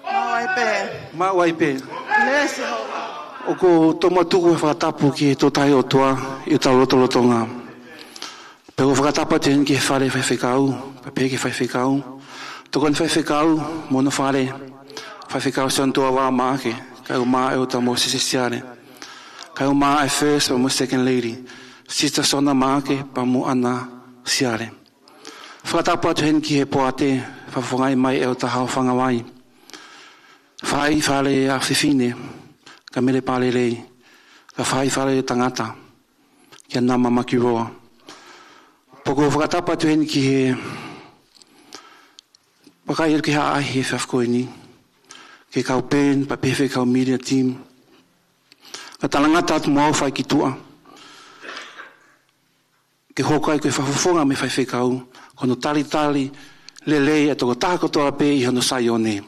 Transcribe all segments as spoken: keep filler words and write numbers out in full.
Maʻu ai pē. Maʻu ai pē. Lesi ho. ʻOku ou tomuʻa tuku e fakatapu ki he Tootahi ʻOtua ʻi hotau lotolotonga. Pea ʻoku ou fakatapu atu heni ki he fale faifekau, pea pehē ki he faifekau, tokoni faifekau mo hono fale, faifekau Sione Tuʻavā Maʻake, kae ʻumaʻā ʻEletā Mōsese Siale, kae ʻumaʻā e First pea mo e Second Lady, Sister Sona Maʻake pea mo ʻAna Siale. Fakatapu atu heni ki he poate, fakafofongaʻi mai ʻe ʻEletā Hao Fangavai, faʻahi fale ʻa fefine, kia Mele Palelei, kae faʻahi fale tangata, kia Nama Makiroa. Pea ʻoku ou fakatapu atu heni ki he, vakai atu ki he ʻaʻahi he efiafi ko eni, ki he kau band, pea pehē ki he kau media team, kae talangata atu mo au fai ki tuʻa ke hoko ai ko e fakafofonga mei he faifekau, ko hono talitali lelei ʻa e tokotaha kotoa pē ʻi hono Saione.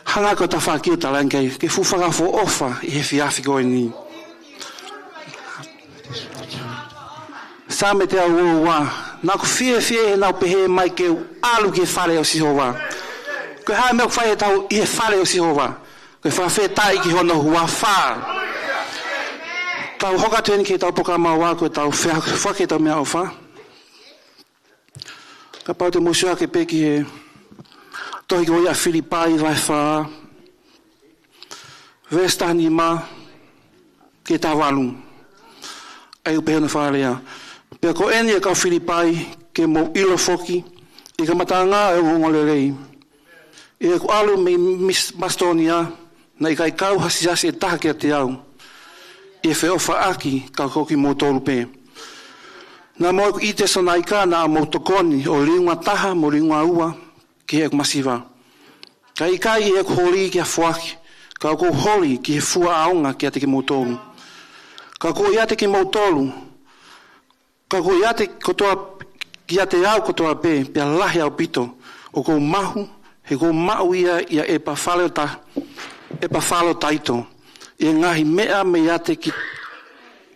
Hanga ko e tafaʻaki ʻo talaange ke fuʻu fakaʻofoʻofa ʻi he efiafi ko eni. Saame teau ua ua, naʻa ku fiefia heʻenau pehē mai ke u ʻalu ki he fale ʻo Sihova. Ko e hā e meʻa ʻoku fai ʻe tautolu ʻi he fale ʻo Sihova? Ko e fakafetaʻi ki hono huafa. Tau hoko atu heni ki heʻetau polokalama ʻo e ʻaho, ko ʻetau feʻofoʻofani ki heʻetau meʻaʻofa. Kapau te mou sio hake pē ki he tohi ko ia ʻa Filipai vahe fā, veesi taha nima ki he taha valu. ʻOku pehē hono fakalea: Pea ko eni ʻe kau Filipai, ke mou ʻilo foki ʻi he kamataʻanga ʻo e ongoongolelei, ʻi heʻeku ʻalu mei Mis-, Masitōnia, naʻe ʻikai kau ha siasi ʻe taha kiate au ʻi he feʻofaʻaki, ka ko kimoutolu pē. Naʻa mo ʻeku ʻi Tesalonaika naʻa mou tokoni ʻo liunga taha mo liunga ua ki heʻeku masiva. Ka ʻikai ʻi heʻeku holi ki ha foaki, ka ʻoku ou holi ki he fua ʻaonga kiate kimoutolu. Ka ʻoku ou ʻiate kimoutolu, ka ʻoku ou ʻiate kotoa, kiate au kotoa pē, pea lahi ʻaupito, ʻoku ou mahu, he ʻoku ou maʻu ia ʻia ʻEpafalota-, ʻEpafalotaito, ʻi he ngaahi meʻa mei ʻiate ki-,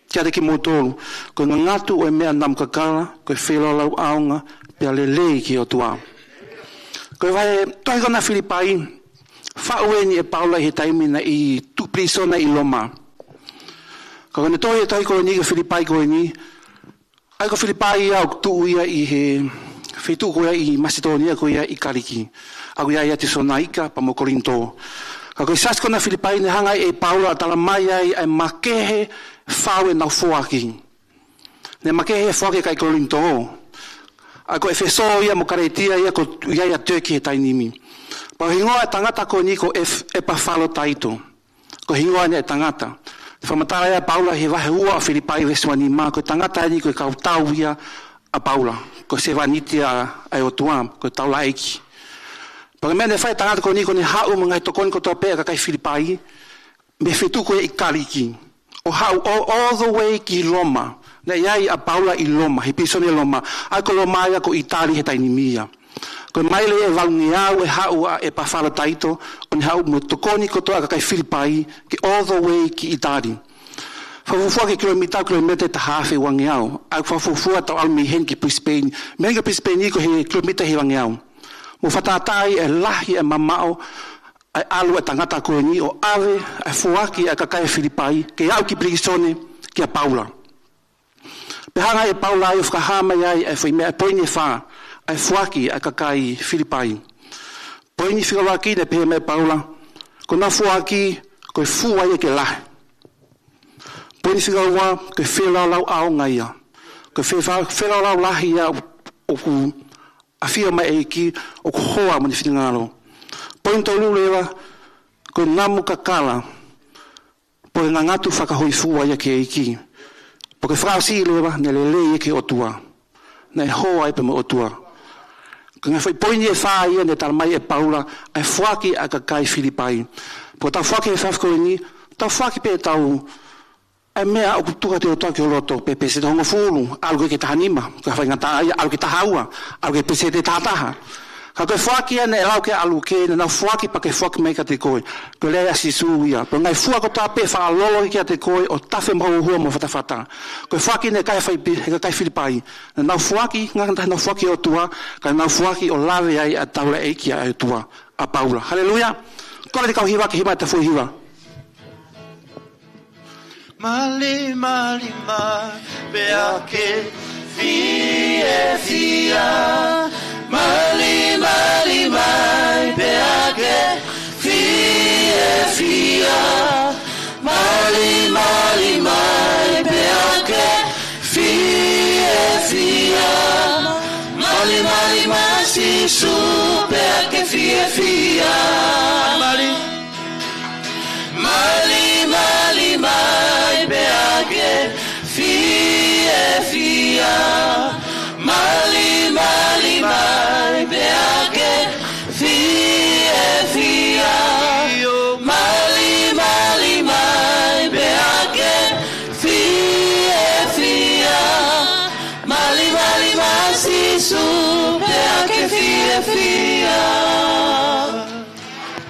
kiate kimoutolu, ko e ngangatu ʻo e meʻa namu kakala, ko e feilaulau ʻaonga, pea lelei ki he ʻOtua. Ko e vahe tohi ko ena Filipai, faʻu eni ʻe Paula ʻi he taimi naʻe tuʻu pilīsone ʻi Loma. Ka ko ʻene tohi e tohi ko eni ki Filipai ko eni, ʻa ia ko Filipai ia ʻoku tuʻu ia ʻi he feituʻu ko ia ʻi Masitōnia ko ia ʻi Kalisi. ʻA ia ko ia Tesalonaika pea mo Kolinitō. Ka ko e siasi ko ena Filipai naʻe hanga ʻe Paula ʻo talamai ai ʻa e makehe fau ʻenau foaki. Naʻe makehe e foaki ʻa e kakai Kolinitō. ʻA ia ko ʻEfesō ia mo Kalētia ia ʻoku ʻi ai ʻa Tēkī he taimi ni. Pea ko e hingoa e tangata ko eni ko ʻEf-, ʻEpafalotaito. Ko e hingoa eni e tangata. Fakamatala ia ʻe Paula he vahe ua ʻo Filipai veesi ua nima, ko e tangata eni ko e kau tau ia ʻa Paula. Ko e sevāniti ʻa e ʻOtua, ko e taulaʻeiki. Pea ko e meʻa naʻe fai ʻe he tangata ko eni ko ʻene haʻu mo e ngaahi tokoni kotoa pē ʻa e kakai Filipai, mei he feituʻu ko ia ʻi Kalisi, ʻo haʻu all, all the way ki Loma. Naʻe ʻi ai ʻa Paula ʻi Loma, he pilīsone Loma. ʻA ia ko Loma ia ko ʻItali he taimi ni ia. Ko e maile ʻe valungeau ʻe haʻu ʻa ʻEpafalotaito, ʻo ne haʻu mo e tokoni kotoa ʻa e kakai Filipai, ke all the way ki ʻItali. Fakafuofua ki he kilomita, kilomita ʻe taha afe uangeau. ʻA ia fakafuofua tau ʻalu mei heni ki Brisbane. Mei heni ki Brisbane ko e kilomita ʻe hivangeau. Mou fakatātā e lahi e mamaʻo ʻa e ʻalu e tangata ko eni ʻo ʻave ʻa e foaki ʻa e kakai Filipai ke aʻu ki pilīsone kia Paula. Pea hanga ʻe Paula ai ʻo fakahā mai ai ʻa e foʻi meʻa, poini ʻe fā, ʻa e foaki ʻa e kakai Filipai. Poini fika ʻuluaki naʻe pehē mai ʻe Paula, ko ʻenau foaki, ko e fua ia ke lahi. Poini fika ua, ko e feilaulau ʻaonga ia. Ko e fe-, fa-, feilaulau lahi ia ʻoku ʻafio mai e ʻEiki, ʻoku hoa mo ʻene finangalo. Poini tolu leva, ko e namu kakala, pe ko e ngangatu fakahōifua ia ki he ʻEiki. Pe ko e fakaʻosi leva, naʻe lelei ia ki he ʻOtua. Naʻe hoa ia pea mo e ʻOtua. Ko e ngaahi foʻi poini ʻe fā ia naʻe talamai ʻe Paula, ʻa e foaki ʻa e kakai Filipai. Pea ko ʻetau foaki he efiafi ko eni, tau foaki pē ʻetau ʻa e meʻa ʻoku tuku ʻe he ʻOtua ki ho loto, pe peseti ʻe hongofulu, ʻalu ki he taha nima, ko e faingataʻa ia, ʻalu ki he taha ua, ʻalu ki he peseti ʻe taha taha. Ka ko e foaki ia naʻe lau ke ʻalu ki ai, naʻa nau foaki pea ke foaki mai kiate koe. Ko e lea ʻa Sīsū ia. Pea ngaahi fua kotoa pē fakalolo kiate koe ʻo tafe mo huhua mo fatafata. Ko e foaki naʻe kai fai pi-, he kakai Filipai. Naʻa nau foaki, naʻa nau foaki ki he ʻOtua, ka naʻa nau foaki ʻo lave ai ʻa e taulaʻeiki ʻa e ʻOtua. ʻa Paula. Haleluia. Kole atu e kau hiva ke hiva ʻeta foʻi hiva. Malimali mai pea ke fiefia. Malimali mai pea ke fiefia. Malimali mai pea ke fiefia. Malimali mai Sīsū pea ke fiefia. Mali. Malimali mai pea ke fiefia. Malimali mai pea ke fiefia. Malimali mai pea ke fiefia. Malimali mai Sīsū pea ke fiefia.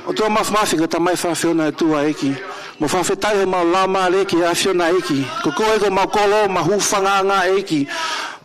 ʻOtua Māfimafi, ko e Tamai fakafiefia ʻa e ʻEiki. Mau fakafetaʻi he mau lama le ke ʻAfiona ʻEiki. Ko koe ko mau kolo, mau hūfangaʻanga ʻEiki.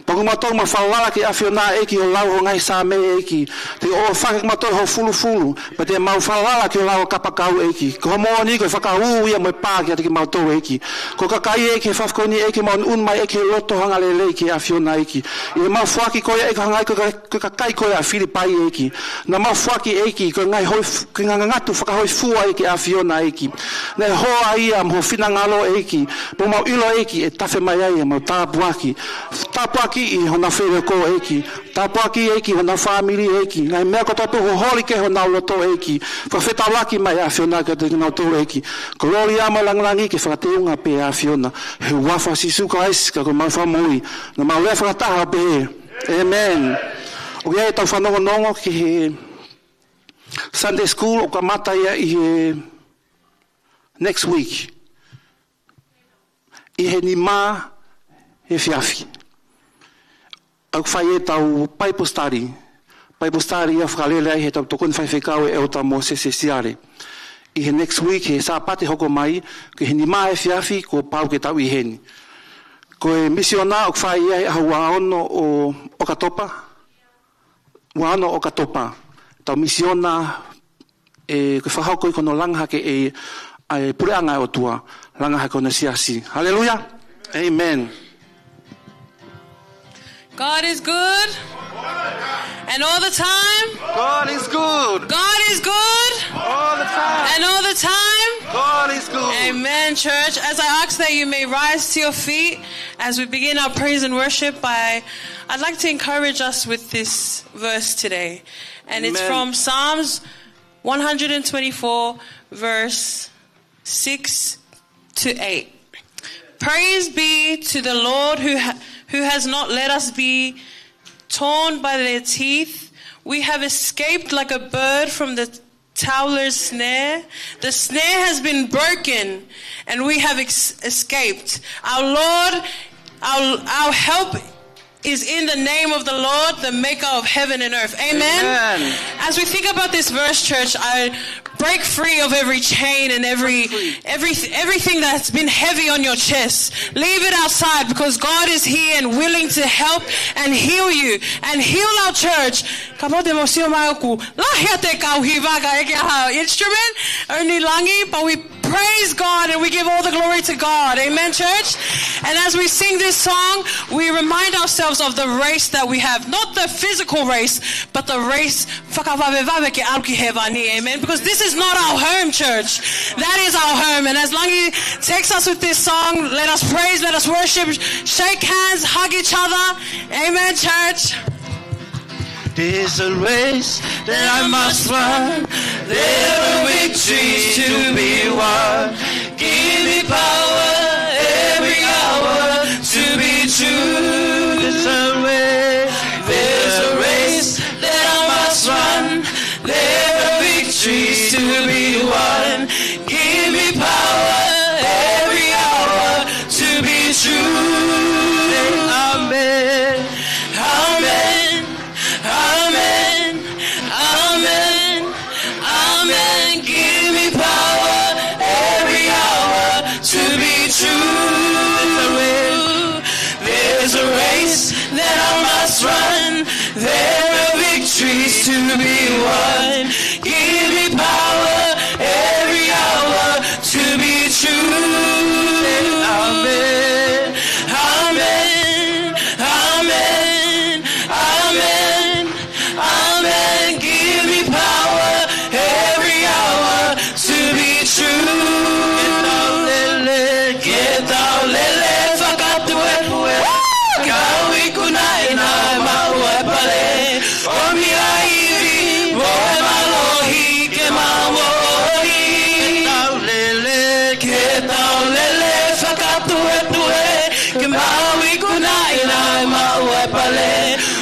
Pea ko mautolu mau falala ke ʻAfiona ʻEiki ʻo lau ho ngaahi Saame ʻEiki. Te ke ʻofa kiate kimautolu ho fulufulu, pea te mau falala ke lau ho kapakau ʻEiki. Ko ho moʻoni ko e fakaū ia mo e pā kiate kimautolu ʻEiki. Ko e kakai ʻEiki he efiafi ko eni ʻEiki mau ʻunu mai ʻEiki he loto hangalelei ke ʻAfiona ʻEiki. ʻI heʻemau foaki ko ia ʻEiki hangai ko e ka- ko e kakai ko ia ʻa Filipai ʻEiki. Naʻa mau foaki ʻEiki, ko e ngaahi hoi f-, ko e ngaahi ngangatu fakahōifua ʻEiki ʻAfiona ʻEiki. Naʻe hoa ia mo ho finangalo ʻEiki. Pea mau ʻilo ʻEiki, ʻe tafe mai ai ʻemau tāpuaki. Tāpuaki ʻi honau fale ko ē ʻEiki. Tāpuaki ʻEiki honau fāmili ʻEiki. Ngaahi meʻa kotoa pē ʻoku holi ki honau loto ʻEiki. Fakafetaulaki mai ʻAfiona kiate kinautolu ʻEiki. Kolōlia mo e langilangi ke fakateunga pē ʻAfiona. He huafa Sīsū Kalaisi ko homau Fakamoʻui. Naʻa mau lea fakataha ʻo pehē. ʻĒmeni. ʻOku ʻi ai ʻetau fanongonongo ki he Sunday School ʻoku kamata ia ʻi he next week. ʻI he nima he efiafi. ʻOku fai ʻetau Bible study. Bible study ia fakalele ai heʻetau tokoni faifekau ʻe ʻEletā Mōsese Siale. ʻI he next week, he Sāpate hoko mai, ki he nima he efiafi, kuo pau ke tau ʻi heni. Ko e misiona ʻoku fai ia he ʻaho ua ono ʻo ʻOkatopa, ua ono ʻo ʻOkatopa. Tau misiona, ʻe, ko e fakahoko ʻi hono langa hake ʻe, ʻa e puleʻanga ʻo e ʻOtua, langa hake hono siasi. Haleluia. ʻĒmeni. God is good. And all the time. God is good. God is good. All the time. And all the time. God is good. Amen, church. As I ask that you may rise to your feet as we begin our praise and worship, I, I'd like to encourage us with this verse today. And it's Amen. From Psalms one hundred and twenty-four, verse six to eight. Praise be to the Lord who ha-, who has not let us be torn by their teeth. We have escaped like a bird from the towler's snare. The snare has been broken, and we have ex-, escaped. Our Lord, our, our help is in the name of the Lord, the maker of heaven and earth. Amen? Amen. As we think about this verse, church, I break free of every chain and every, every, everything that's been heavy on your chest. Leave it outside because God is here and willing to help and heal you and heal our church. Ka mau te mau sio mai ʻoku lahi ʻa e kau hiva ka ʻeke ha instrument, only langi, but we praise God and we give all the glory to God. Amen, church? And as we sing this song, we remind ourselves of the race that we have. Not the physical race, but the race fakavavevave ke ʻalu ki hēvani. Amen? Because this is not our home, church. That is our home. And as Langi takes us with this song, let us praise, let us worship, shake hands, hug each other. Amen, church? There's a race that I must run. There are victories to be won. Give me power every hour to be true. There's a race, there's a race that I must run. There are victories to be won. Give me power every hour to be true. Amen. Amen. Amen. Amen. Amen. Give me power every hour to be true. There's a race that I must run. There are victories to be won. Give me power every hour to be true. Amen. Amen. Amen. Amen. Amen. Give me power every hour to be true. Ke tau lele, ke tau lele fakatuʻuetuʻe. Kau ikunaʻi naʻe maʻu e pale. ʻOmi ʻa e ivi mo e mālohi ke mau moʻoni. Ke tau lele, ke tau lele fakatuʻuetuʻe. Ke mau ikunaʻi naʻe maʻu e pale.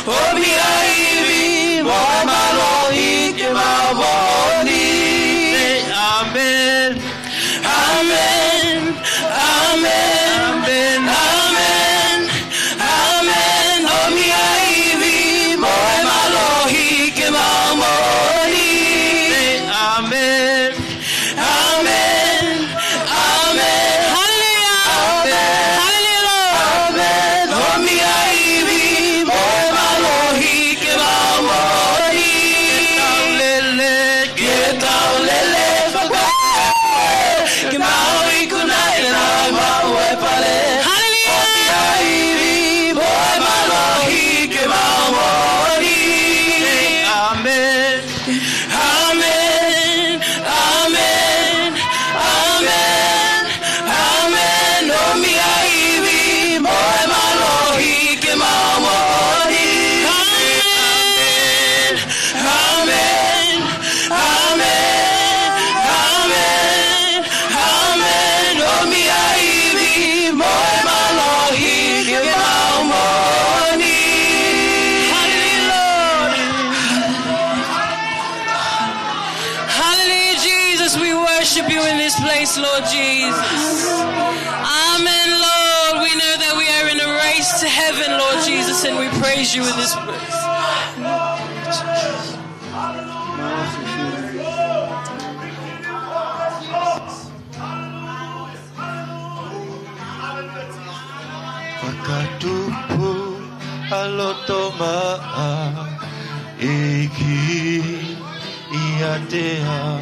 ʻOmi ʻa e ivi mo e mālohi ke mau moʻoni. Amen. Amen. Amen. Amen. Amen. ʻOmi ʻa e ivi mo e mālohi ke mau moʻoni. Amen. Amen. Amen. Hallelujah. Amen. Hallelujah, Lord. Amen. ʻOmi ʻa e ivi mo e mālohi ke mau moʻoni. Ke tau lele, ke tau lele faka-, ke mau ikunaʻi naʻe maʻu e pale. Hallelujah. ʻOmi ʻa e ivi mo e mālohi ke mau moʻoni. Amen. Amen. Amen. Amen. Amen. ʻOmi ʻa e ivi mo e mālohi ke mau moʻoni. Amen. Amen. Amen. Amen. Amen. ʻOmi ʻa e ivi mo e mālohi ke mau moʻoni. Hallelujah, Lord. Hallelujah, Jesus. We worship you in this place, Lord Jesus. Amen, Lord. We know that we are in a race to heaven, Lord Jesus, and we praise you in this place. Fakatupu ʻa loto maʻa ʻEiki ʻiate au.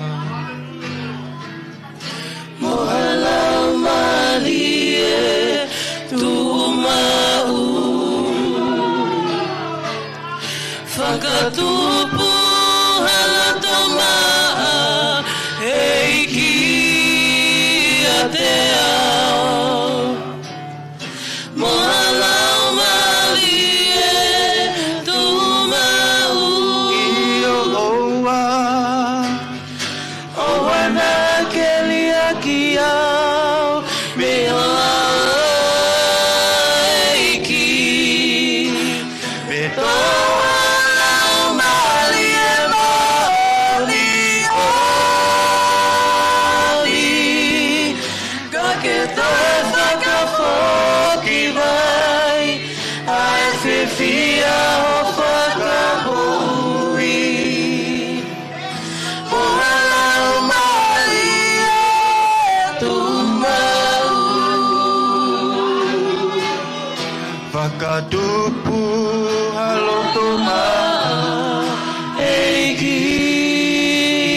Mo ha laumālie tuʻu maʻu. Fakatupu ha loto maʻa ʻEiki ʻiate au. Mo ha laumālie tuʻu maʻu. ʻIo ʻoua. ʻOua naʻa ke liʻaki au mei ho ʻEiki. Pea tō ha laumālie moʻoniʻoni. Ka ke toe fakafoki mai ʻa e fiefia ho fakamoʻui. Mo ha laumālie tuʻu maʻu. Fakatupu ha loto maʻa ʻEiki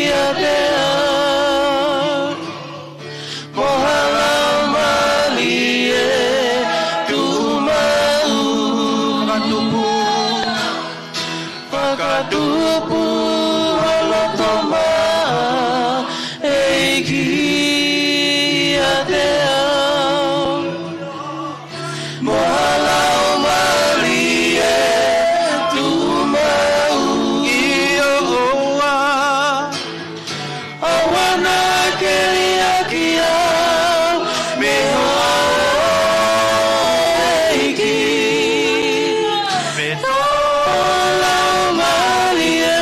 ʻiate au. Mo ha laumālie tuʻu maʻu. Fakatupu. Fakatupu ha loto maʻa ʻEiki ʻiate au. Mo ha laumālie tuʻu maʻu. ʻIo ʻoua. ʻOua naʻa ke liʻaki au mei ho ʻEiki. Pea tō ha laumālie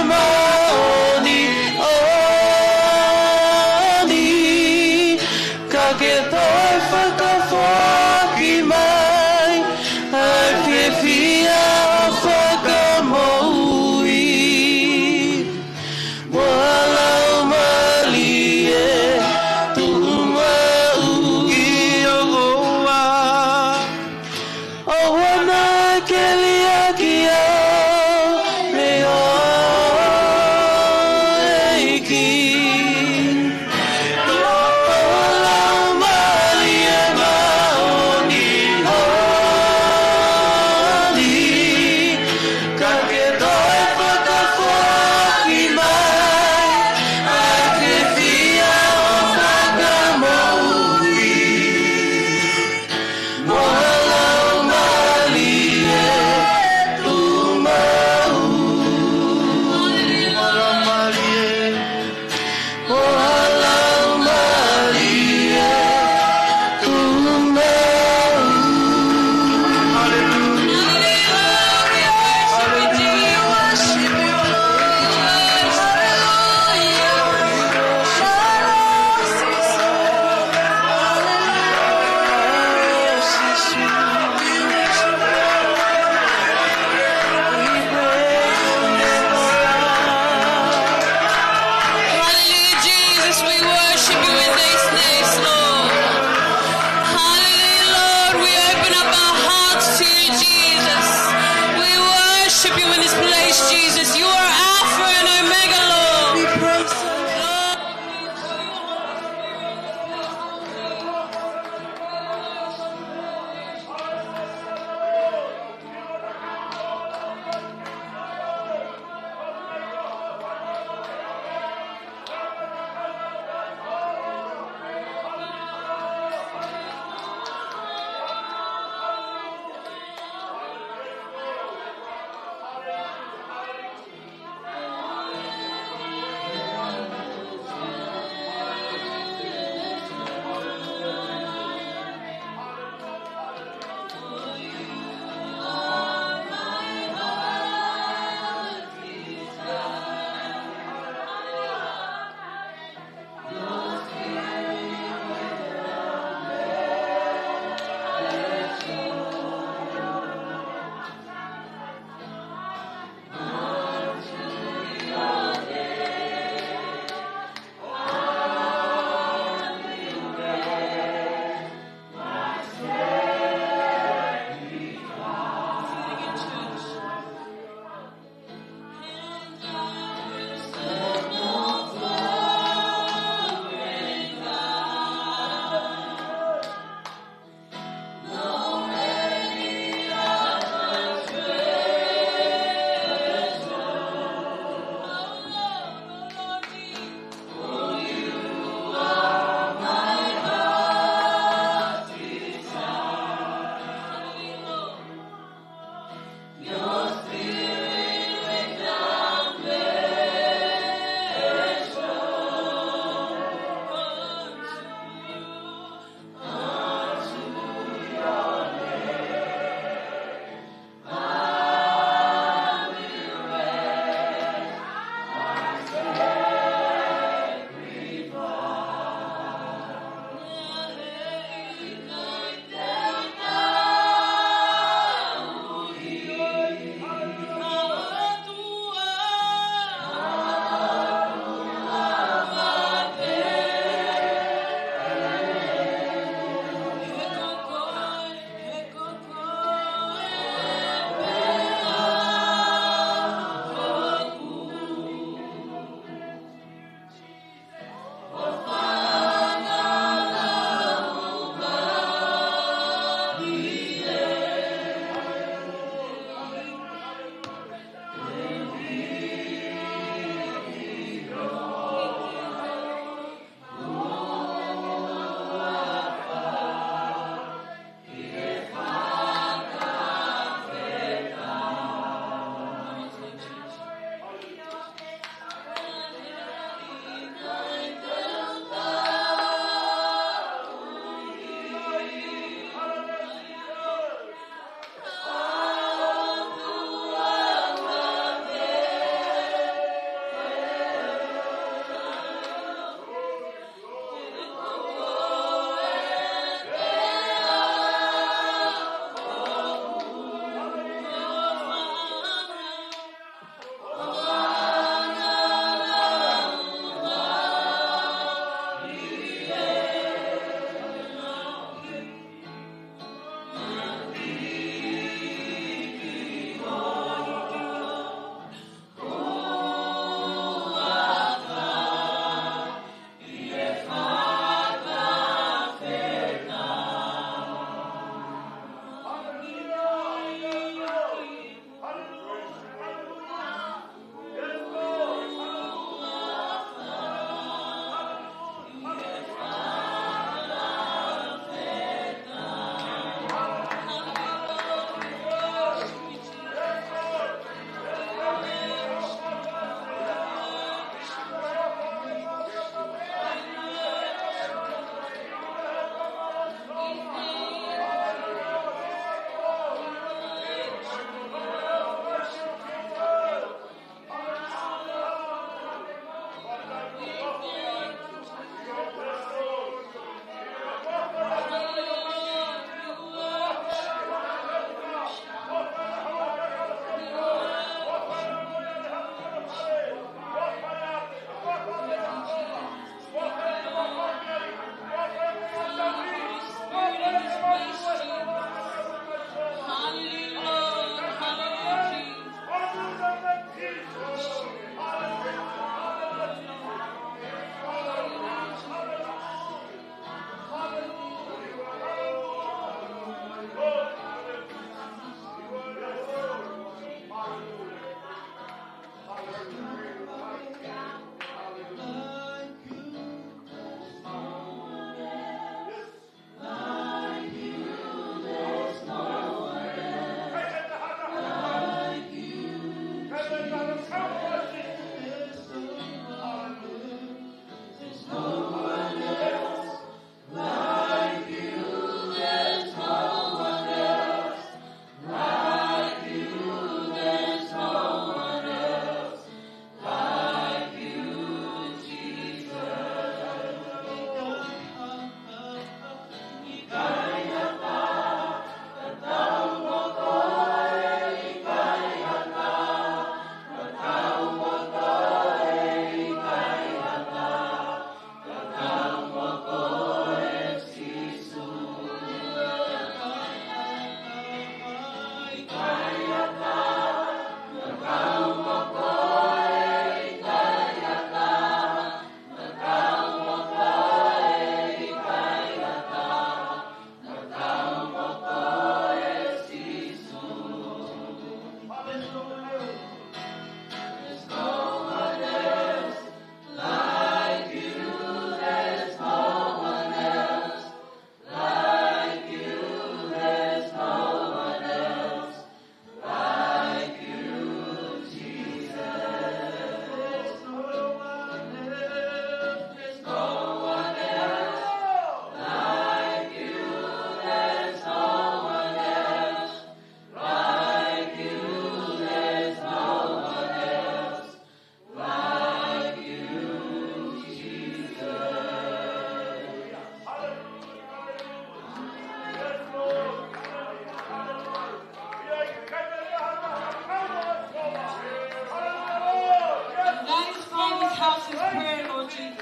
And that is Father's house of prayer, Lord Jesus.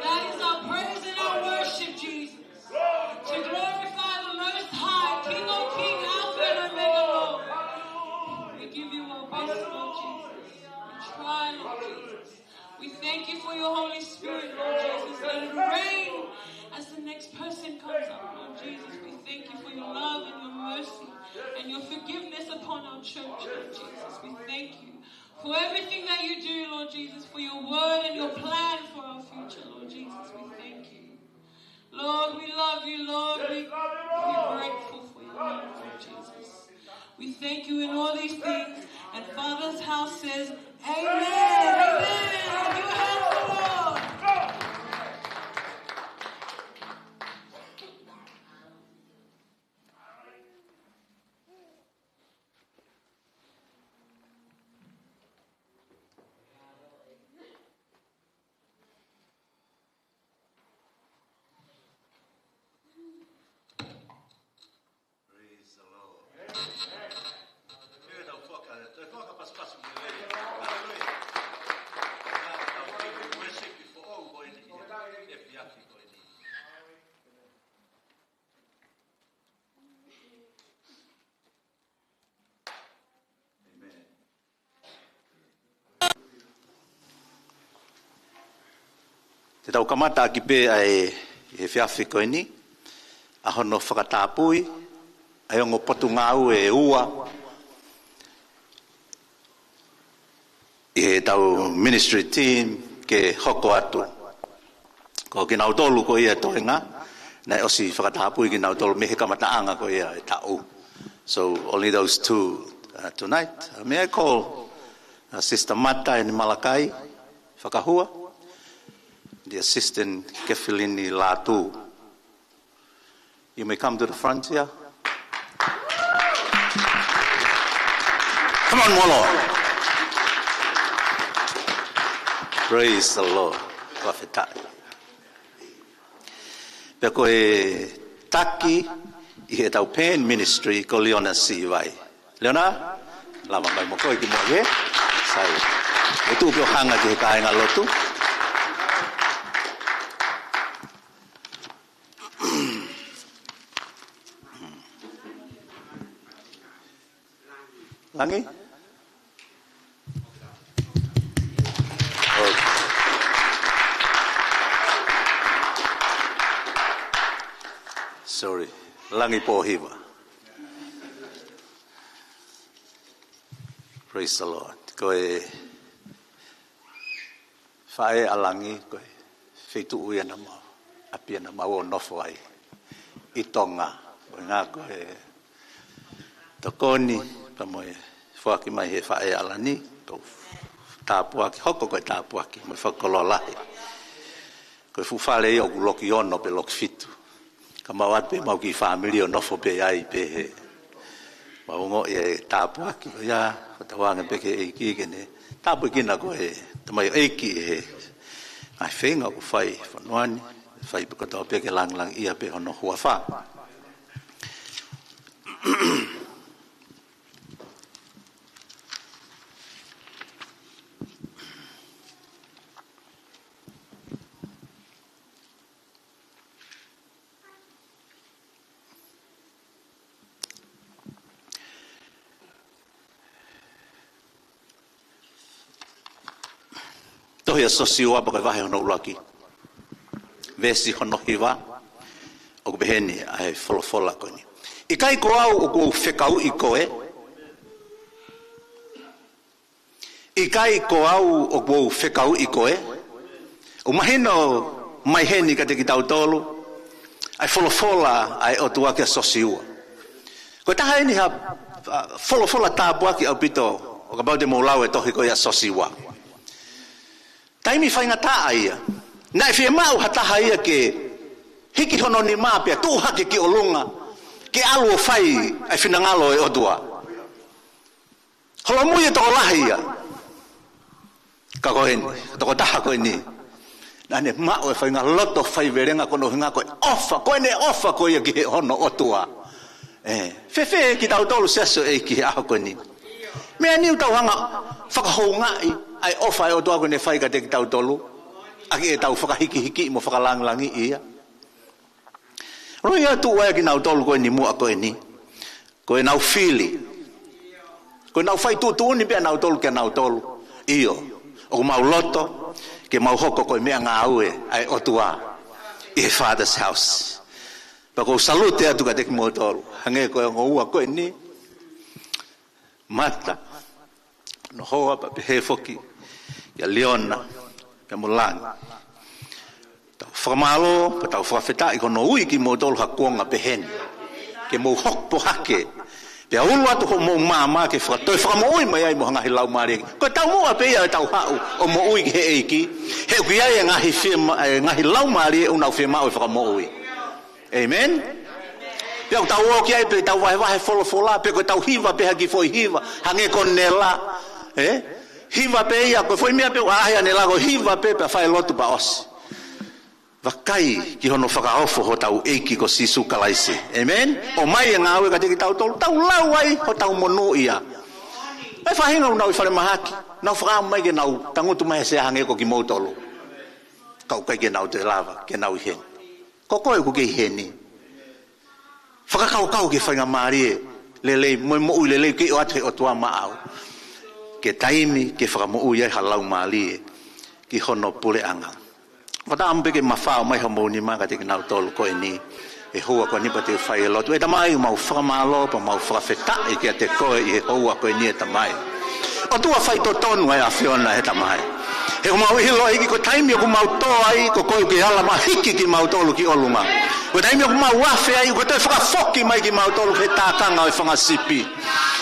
That is our praise and our worship, Jesus. To glorify the Most High, King of Kings, Alpha and Omega, Lord. We give you our best, Lord Jesus. We try, Lord Jesus. We thank you for your Holy Spirit, Lord Jesus. Let it rain as the next person comes up, Lord Jesus. We thank you for your love and your mercy and your forgiveness upon our church, Lord Jesus. We thank you for everything that you do, Lord Jesus, for your word and your plan for our future, Lord Jesus. We thank you. Lord, we love you, Lord. We, we're grateful for your love, Lord Jesus. We thank you in all these things. And Father's house says, Amen. Amen. Give your hands to the Lord. Praise the Lord. Amen. Hallelujah. Worship before all going in. If you have to go in. Amen. Te tau kamata ʻaki pē ʻa e efiafi ko eni, ʻa hono fakatapui ʻa e ongo potungāue ʻe ua ʻi heʻetau ministry team ke hoko atu. Ko kinautolu ko ia toenga, naʻe ʻosi fakatapui kinautolu mei he kamataʻanga ko ia ʻo e taʻu. So only those two, uh, tonight. Uh, may I call, uh, Sister Mata ʻEni Malakai Fakahua, the assistant Kathleen Latu. You may come to the front here. Come on, Molo. Praise the Lord. Fakafetaʻi. Pea ko e taki ʻi heʻetau band ministry ko Leona Sivai. Leona, lava mai mo koe ki muʻa. Sai. ʻE tuʻu pē ʻo hanga ki he kāingalotu. Langi? Oh. Sorry. Langi Pōhiva. Praise the Lord. Ko e faʻē ʻa Langi, ko e feituʻu ia naʻa mau, ʻapi ia naʻa mau ō ʻo nofo ai ʻi Tonga. Ko e ngā ko e tokoni, pea mo e foaki mai he faʻē ʻa Langi, ko e tāpuaki, hoko ko e tāpuaki, mo e fakakoloa lahi. Ko e fuʻu fale ia ʻoku loki ono pe loki fitu. Ka mau ʻoatu pē mau kiʻi fāmili ʻo nofo pē ai pē he. Mau ongoʻi e tāpuaki ko ia, ko e tauange pē ki he ʻEiki ke ne tāpuekina koe, tamaioʻeiki, he ngaahi feinga ʻoku fai he fonua ni, fai pē kotoa pē ke langilangiʻia pē hono huafa. Tohi ʻa Siosiua pea ko e vahe hono ʻuluaki, veesi hono hiva, ʻoku pehē ni ʻa e folofola ko eni: ʻIkai ko au ʻoku ou fekauʻi koe? ʻIkai ko au ʻoku ou fekauʻi koe? ʻOku mahino mai heni kiate kitautolu ʻa e folofola ʻa e ʻOtua kia Siosiua. Ko e taha eni ha, ha folofola tāpuaki ʻaupito, ʻo kapau te mou lau e tohi ko ia ʻa Siosiua. Taimi faingataʻa ia. Naʻe fiemaʻu ha taha ia ke hiki hono nima pea tuʻu hake ki ʻolunga, ke ʻalu ʻo fai ʻa e finangalo ʻo e ʻOtua. Holomui e tokolahi ia. Ka ko eni, tokotaha ko eni, naʻa ne maʻu e faʻahinga loto faivelenga, ko hono ʻuhinga ko e ʻofa, ko ʻene ʻofa ko ia ki he, hono ʻOtua. ʻE, fēfē kitautolu, siasi ʻo e ʻEiki, he ʻaho ko eni? Meʻa ni ʻoku tau hanga ʻo fakahoungaʻi ʻa e ʻofa ʻa e ʻOtua kuo ne fai kiate kitautolu, ʻaki ʻetau fakahīkihikiʻi mo fakalangilangiʻi ia. Loi atu ʻa kinautolu ko eni muʻa ko eni, ko ʻenau fili, ko ʻenau fai tuʻutuʻuni pē ʻanautolu kia nautolu. ʻIo, ʻoku mau loto ke mau hoko ko e meʻangāue ʻa e ʻOtua ʻi he Father's house. Pea ʻoku ou salute atu kiate kimoutolu, hangē ko e ongo ua ko eni, Mata, Nohoa, pea pehē foki kia Liona, pea mo Langi. Tau fakamālō, pea tau fakafetaʻi ko hono ui kimoutolu ha kuonga pehē ni, ke mou hopo hake, pea ulu atu hoʻomou maama ke faka-, toe fakamoʻui mai ai mo ha ngaahi laumālie. Ko e taumuʻa pē ia ʻetau haʻu ʻo moʻui ki he ʻEiki, he ʻoku ʻi ai e ngaahi fiema-, e ngaahi laumālie ʻoku nau fiemaʻu e fakamoʻui. ʻĒmeni? Pea ʻoku tau ō ki ai pē tau vahevahe folofola, pe ko e tau hiva pē ha kiʻi foʻi hiva, hangē ko Nela, ē? Hiva pē ia, ko e foʻi meʻa pē ʻoku ʻaʻahi ʻa Nela, ko e hiva pē pea fai lotu pea ʻosi. Vakai ki hono fakaofo hotau ʻEiki ko Sīsū Kalaisi. ʻĒmeni? ʻOmai e ngāue kiate kitautolu, tau lau ai hotau monūʻia. ʻA e faʻahinga ʻoku nau ʻi falemahaki, nau fakaʻamu mai ke nau tangutu mai he sea hangē ko kimoutolu. Ka ʻoku ʻikai ke nau toe lava ke nau ʻi heni. Ko koe ʻoku kei ʻi heni, fakakaukau ki he faingamālie lelei mo e moʻui lelei ʻoku kei ʻoatu ʻe he ʻOtua maʻau, ke taimi ke fakamoʻui ai ha laumālie ki hono puleʻanga. Fakatauange pē ke mafao mai homou nima kiate kinautolu ko eni he houa ko eni pea te u fai e lotu. ʻE Tamai, mau fakamālō pea mau fakafetaʻi kiate koe ʻi he houa ko eni, ʻe Tamai. ʻOtua, faitotonu ʻa e ʻAfiona, ʻe Tamai. He ʻoku mau ʻiloʻi ʻEiki, ko e taimi ʻoku mau tō ai, ko koe ʻoku ke ala mai ʻo hiki kimautolu ki ʻolunga. Ko e taimi ʻoku mau afe ai, ʻoku ke toe fakafoki mai kimautolu ki he tākanga ʻo e fanga sipi.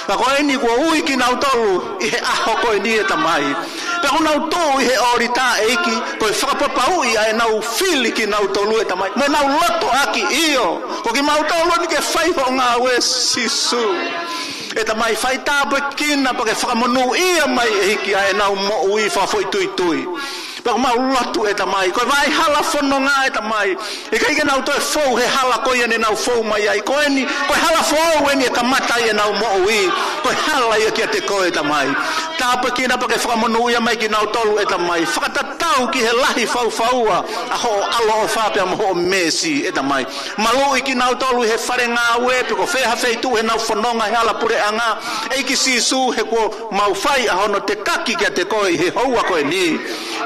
Ka ko eni kuo ui kinautolu ʻi he ʻaho ko eni, ʻe Tamai. Pea ʻoku nau tuʻu ʻi he ʻōlita, ʻEiki, ko e fakapapauʻi ʻa ʻenau fili kinautolu, ʻe Tamai, mo ʻenau loto ʻaki, ʻio, ko kimautolu eni ke fai hoʻo ngāue, Sīsū. ʻE Tamai, fai tāpuekina pea ke fakamonūʻia mai, ʻEiki, ʻa ʻenau moʻui fakafoʻituitui. Pea ʻoku mau lotu, ʻe Tamai, ko e vaʻa hala fononga, ʻe Tamai, ʻikai ke nau toe fou he hala ko ia ne nau fou mai ai. Ko eni, ko e hala foʻou eni ʻe kamata ai ʻenau moʻui. Ko e hala ia kiate koe, ʻe Tamai. Tāpuekina pea ke fakamonūʻia mai kinautolu, ʻe Tamai. Fakatatau ki he lahi faufaua ʻa hoʻo ʻaloʻofa pea mo hoʻo meesi, ʻe Tamai. Maluʻi kinautolu ʻi he fale ngāue, pe ko fē ha feituʻu heʻenau fononga he hala puleʻanga. ʻEiki Sīsū, he kuo mau fai ʻa hono tekaki kiate koe ʻi he houa ko eni.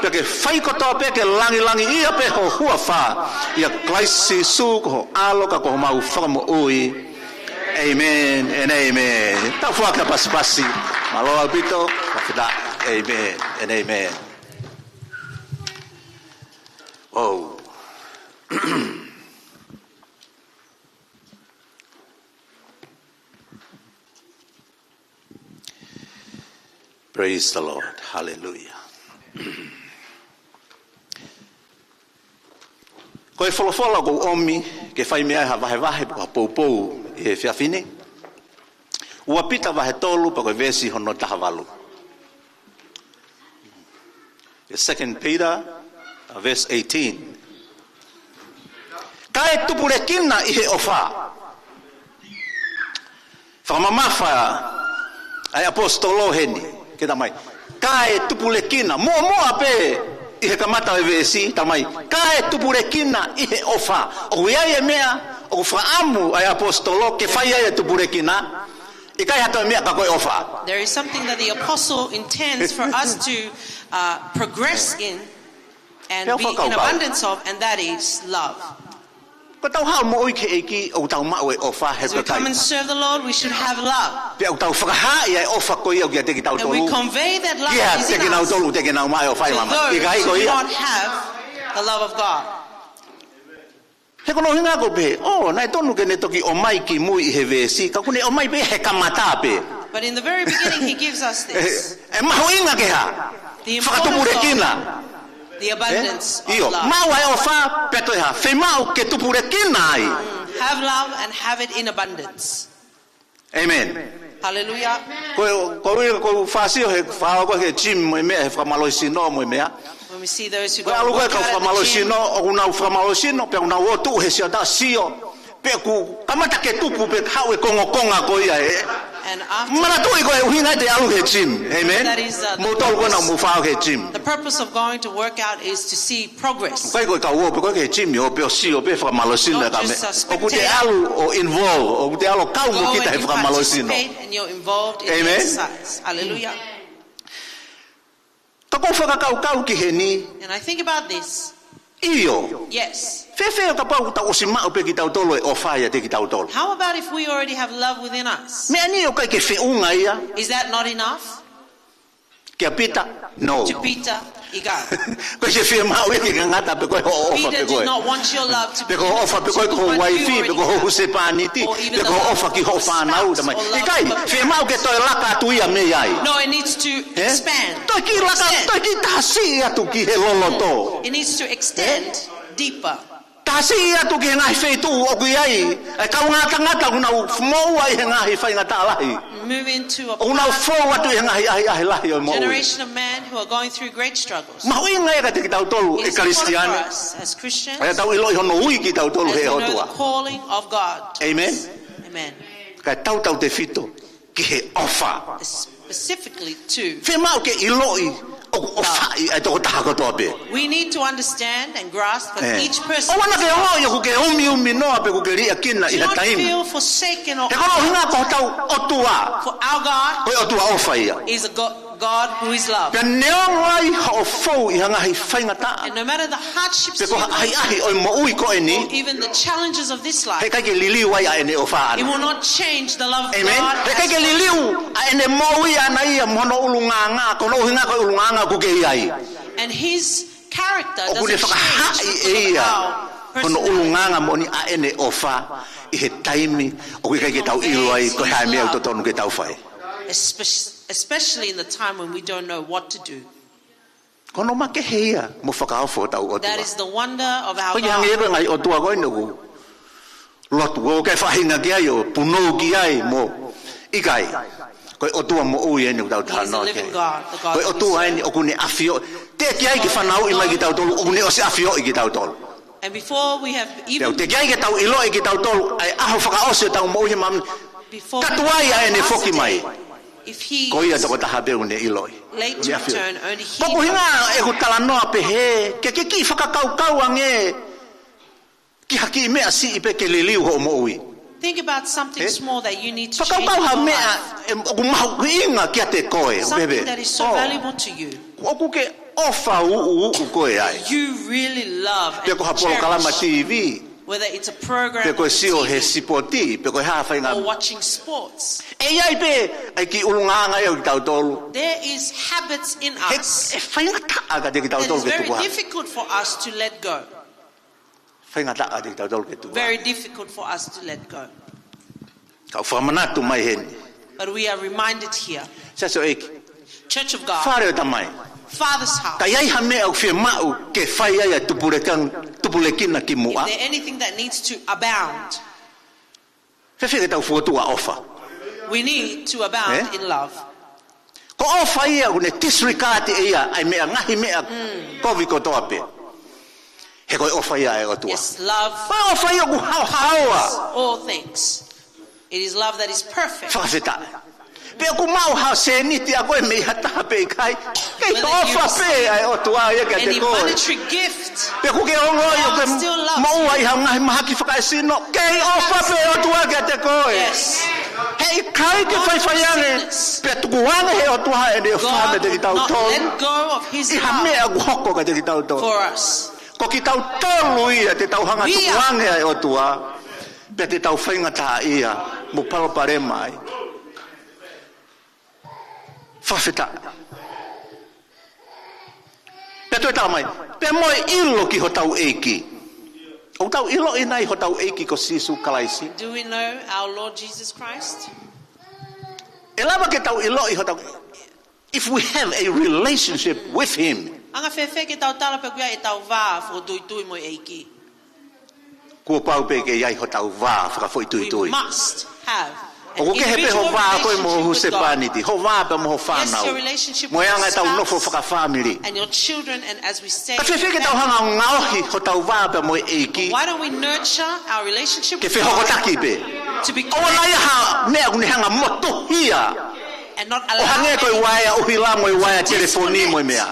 Pea ke fai kotoa pē ke langilangiʻia pē ho huafa. ʻIa Kalaisi Sīsū ko ho ʻAlo ka ko homau Fakamoʻui. ʻĒmeni and ʻēmeni. Tau foaki ha pasipasi mālō ʻaupito, fakafetaʻi. ʻĒmeni and ʻēmeni. Oh. Praise the Lord. Hallelujah. Ko e folofola ʻoku ou ʻomi ke fai mei ai ha vahevahe pe ko ha poupou ʻi he efiafi ni, Ua Pita vahe tolu pea ko e veesi hono taha valu. Second Peter, uh, verse eighteen. Kae tupulekina ʻi he ʻofa. Fakamamafa ʻa e ʻaposetolo heni, ke Tamai. Kae tupulekina, muʻomuʻa pē ʻi he kamata ʻo e veesi, Tamai. Kae tupulekina ʻi he ʻofa. ʻOku ʻi ai e meʻa ʻoku fakaʻamu ʻa e ʻaposetolo ke fai ai e tupulekina. ʻIkai ha toe meʻa ka ko e ʻofa. There is something that the apostle intends for us to uh, progress in and be in abundance of, and that is love. Ko ʻetau haʻu moʻui ki he ʻEiki, ʻoku tau maʻu e ʻofa he As we come and serve the Lord, we should have love. Pea ʻoku tau fakahā ʻa e ʻofa ko ia ʻoku ʻiate kitautolu. And we convey that love that is in us. Kiate kinautolu ʻoku teʻeki ke nau maʻu e ʻofa ʻi māmani. To those who do not have the love of God. He ko hono ʻuhinga ʻoku ou pehē, ʻō, naʻe tonu ke ne toki ʻomai ki mui ʻi he veesi, ka ʻoku ne ʻomai pē he kamata pē. But in the very beginning, he gives us this. ʻE mahuʻinga ke hā? The importance of the abundance of love. Fakatupulekina. ʻIo, maʻu ʻa e ʻofa, pea toe hā? Fiemaʻu ke tupulekina ai. Mm, have love and have it in abundance. Amen. Hallelujah. Ko e, ko e, ko e fāsio he fāo ko e he gym mo e meʻa he fakamālohisino mo e meʻa. When we see those who go and work out at the gym, ko e ʻalu ko e kau fakamālohisino, ʻoku nau fakamālohisino, pea ʻoku nau ō tuʻu he sio, ta sio. Pea ʻoku kamata ke tupu pē haʻu e kongokonga ko ia ē. And after Manatuʻi ko e ʻuhinga ʻete ʻalu he gym. Amen. That is, uh, the purpose. Mou tolu ko ena mou fāo he gym. The purpose of going to work out is to see progress. ʻIkai ko e kau ō pē ko e he gym ʻo pē ʻo sio pē fakamālohisino ka me. Not just a spectator. ʻOku te ʻalu ʻo involve, ʻoku te ʻalu ʻo kau mo kita he fakamālohisino. Go and you participate and you're involved in the exercise. Amen. Hallelujah. Ka ʻoku ou fakakaukau ki heni. And I think about this. ʻIo. Yes. Fēfē kapau ʻoku tau ʻosi maʻu pē kitautolu e ʻofa ʻiate kitautolu. How about if we already have love within us? Meʻa ni ʻoku ʻikai ke feʻunga ia. Is that not enough? Kia Pita, no. To Peter, ʻikai. ʻOku ʻikai ke fiemaʻu ia ke ngata pē ko e hoʻo ʻofa pē ko ē. Peter did not want your love to be limited to what you already have, or even the love of spouse or love of loved ones. Pe ko hoʻo ʻofa pē ko e, ko e uaifi, pe ko hoʻo husepāniti, pe ko hoʻo ʻofa ki hoʻo fānau, tamai. ʻIkai, fiemaʻu ke toe laka atu ia mei ai. No, it needs to expand. Toe kiʻi laka, toe kiʻi taha siʻi atu ki he loloto. It needs to extend deeper. Taha siʻi atu ki he ngaahi feituʻu ʻoku ʻi ai e kaungā tangata ʻoku nau moʻua ʻi he ngaahi faingataʻa lahi. Move into a part of a generation of men who are going through great struggles. ʻOku nau fou atu ʻi he ngaahi ʻahiʻahi lahi ʻo e moʻui. Mahuʻinga ia kiate kitautolu ʻe Kalisitiane. It is important for us as Christians, ʻa ia tau ʻiloʻi hono ui kitautolu ʻe he ʻOtua. As we know the calling of God to us. Amen. Amen. Kae tautautefito ki he ʻofa. Specifically to love. Fiemaʻu ke ʻiloʻi ʻoku ʻofaʻi ʻa e tokotaha kotoa pē. We need to understand and grasp that each person is loved. ʻOua naʻa ke ongoʻi ʻoku ke umiumi noa pe ʻoku ke liʻakina ʻi ha taimi. Do not feel forsaken or unloved. He ko hono ʻuhinga ko hotau ʻOtua. For our God, ko e ʻOtua ʻofa ia. Is a God, God who is love. Pea neongo ai hoʻo fou ʻi ha ngaahi faingataʻa. And no matter the hardships you go through, pe ko ha ʻahiʻahi ʻo e moʻui ko eni, or even the challenges of this life, he ʻikai ke liliu ai ʻa ʻene ʻofa ʻaʻana. It will not change the love of God has for you. Amen. He ʻikai ke liliu ʻa ʻene moʻui ʻaʻana ia mo hono ʻulungaanga, ko hono ʻuhinga ko e ʻulungaanga ʻoku ke ʻi ai. And his character doesn't change because of our personality. ʻOku ne fakahaaʻi ʻe ia hono ʻulungaanga moʻoni ʻa ʻene ʻofa ʻi he taimi ʻoku ʻikai ke tau ʻilo ai ko e hā e meʻa ʻoku totonu ke tau fai. Espe-, especially in the time when we don't know what to do. Ko hono makehe ia mo fakaofo hotau ʻOtua. That is the wonder of our God. Ko ia hangē ko e ngaahi ʻotua ko eni ʻoku lotu ʻo ke faʻahinga ki ai ʻo punou ki ai mo ʻikai. Ko e ʻOtua moʻui eni ʻoku tau talanoa ki ai. He is a living God, the God who is living. Ko e ʻOtua eni ʻoku ne ʻafioʻi. Teʻeki ai ke fanauʻi mai kitautolu, ʻoku ne ʻosi ʻafioʻi kitautolu. And before we have even Pea teʻeki ai ke tau ʻiloʻi kitautolu ʻa e ʻaho fakaʻosi ʻo ʻetau moʻui he māmani. Before we ask him to come, Katu ai ʻa ʻene foki mai. If he is late to return, only he knows. Ko ia tokotaha pē ʻoku ne ʻiloʻi. Ko hono ʻuhinga ʻeku talanoa pehē, ke ke kiʻi fakakaukau ange ki ha kiʻi meʻa siʻi pē ke liliu hoʻo moʻui. Think about something small that you need to change in your life. Fakakaukau ha meʻa ʻe, ʻoku mahuʻinga kiate koe, ʻo pehē. Something that is so valuable to you. ʻOku ke ʻofa ʻuʻuʻu koe ai. You really love and cherish. Pe ko ha polokalama T V. Whether it's a program on T V, pe ko e sio he sipoti, pe ko e hā feinga. Or watching sports. ʻE ʻi ai pē ʻa e kiʻi ʻulungaanga ia ʻo kitautolu. There is habits in us. He, he faingataʻa kiate kitautolu ke tuku hake. That is very difficult for us to let go. Faingataʻa kiate kitautolu ke tuku hake. Very difficult for us to let go. Ka ʻoku fakamanatu mai heni. But we are reminded here. Siasi ʻo e ʻEiki. Church of God. Fale ʻo e Tamai. Father's house. Ka ʻi ai ha meʻa ʻoku fiemaʻu ke fai ai ʻa e tupulekina, tupulekina ki muʻa. Is there anything that needs to abound? Fēfē ke tau fokotuʻu ʻa e ʻofa? We need to abound in love. Ē? Ko e ʻofa ia ʻoku ne disregard ʻe ia ʻa e meʻa, ngaahi meʻa kovi kotoa pē. He ko e ʻofa ia ʻa e ʻOtua. Yes, love. Ko e ʻofa ia ʻoku haohaoa. All things. It is love that is perfect. Fakafetaʻi. Pe ʻoku maʻu ha sēniti ʻa koe mei ha taha pe ʻikai, kei ʻofa pē ʻa e ʻOtua ia kiate koe. Whether you receive any monetary gift, you are still loved. Pe ʻoku ke ongoʻi ʻoku ke moʻua ʻi ha ngaahi mahaki fakaesino, kei ʻofa pē ʻa e ʻOtua kiate koe. Yes. He ʻikai ke faifai ange, pea tukuange he ʻOtua ʻene ʻofa meiate kitautolu. Ē, ha meʻa ʻoku hoko kiate kitautolu. Ko kitautolu ia te tau hanga tukuange ʻa e ʻOtua, pea te tau faingataʻaʻia mo palopalema ai. Fakafetaʻi. Pea toe tala mai, pea mo e ʻilo ki hotau ʻEiki. ʻOku tau ʻiloʻi nai hotau ʻEiki ko Sīsū Kalaisi? Do we know our Lord Jesus Christ? ʻE lava ke tau ʻiloʻi hotau, if we have a relationship with him. Anga fēfē ke tau tala pē ʻoku ʻi ai ʻetau vā fokotuitui mo e ʻEiki? Kuo pau pē ke ʻi ai hotau vā fakafoʻituitui. We must have an individual relationship with God. ʻOku kehe pē ho vā koe mo ho husepāniti, ho vā pē mo ho fānau. Yes, your relationship with your spouse and your children. Mo e anga ʻetau nofo fakafāmili. And as we stay together. Ka fēfē ke tau hanga ʻo ngaohi hotau vā pē mo e ʻEiki. Why don't we nurture our relationship with God to be connected? Ke fehokotaki pē. ʻOua naʻa ʻi ai ha meʻa ʻoku ne hanga motuhia. And not allow anything to disconnect our connection with God. ʻO hangē ko e vaea ʻuhila mo e vaea telefoni mo e meʻa.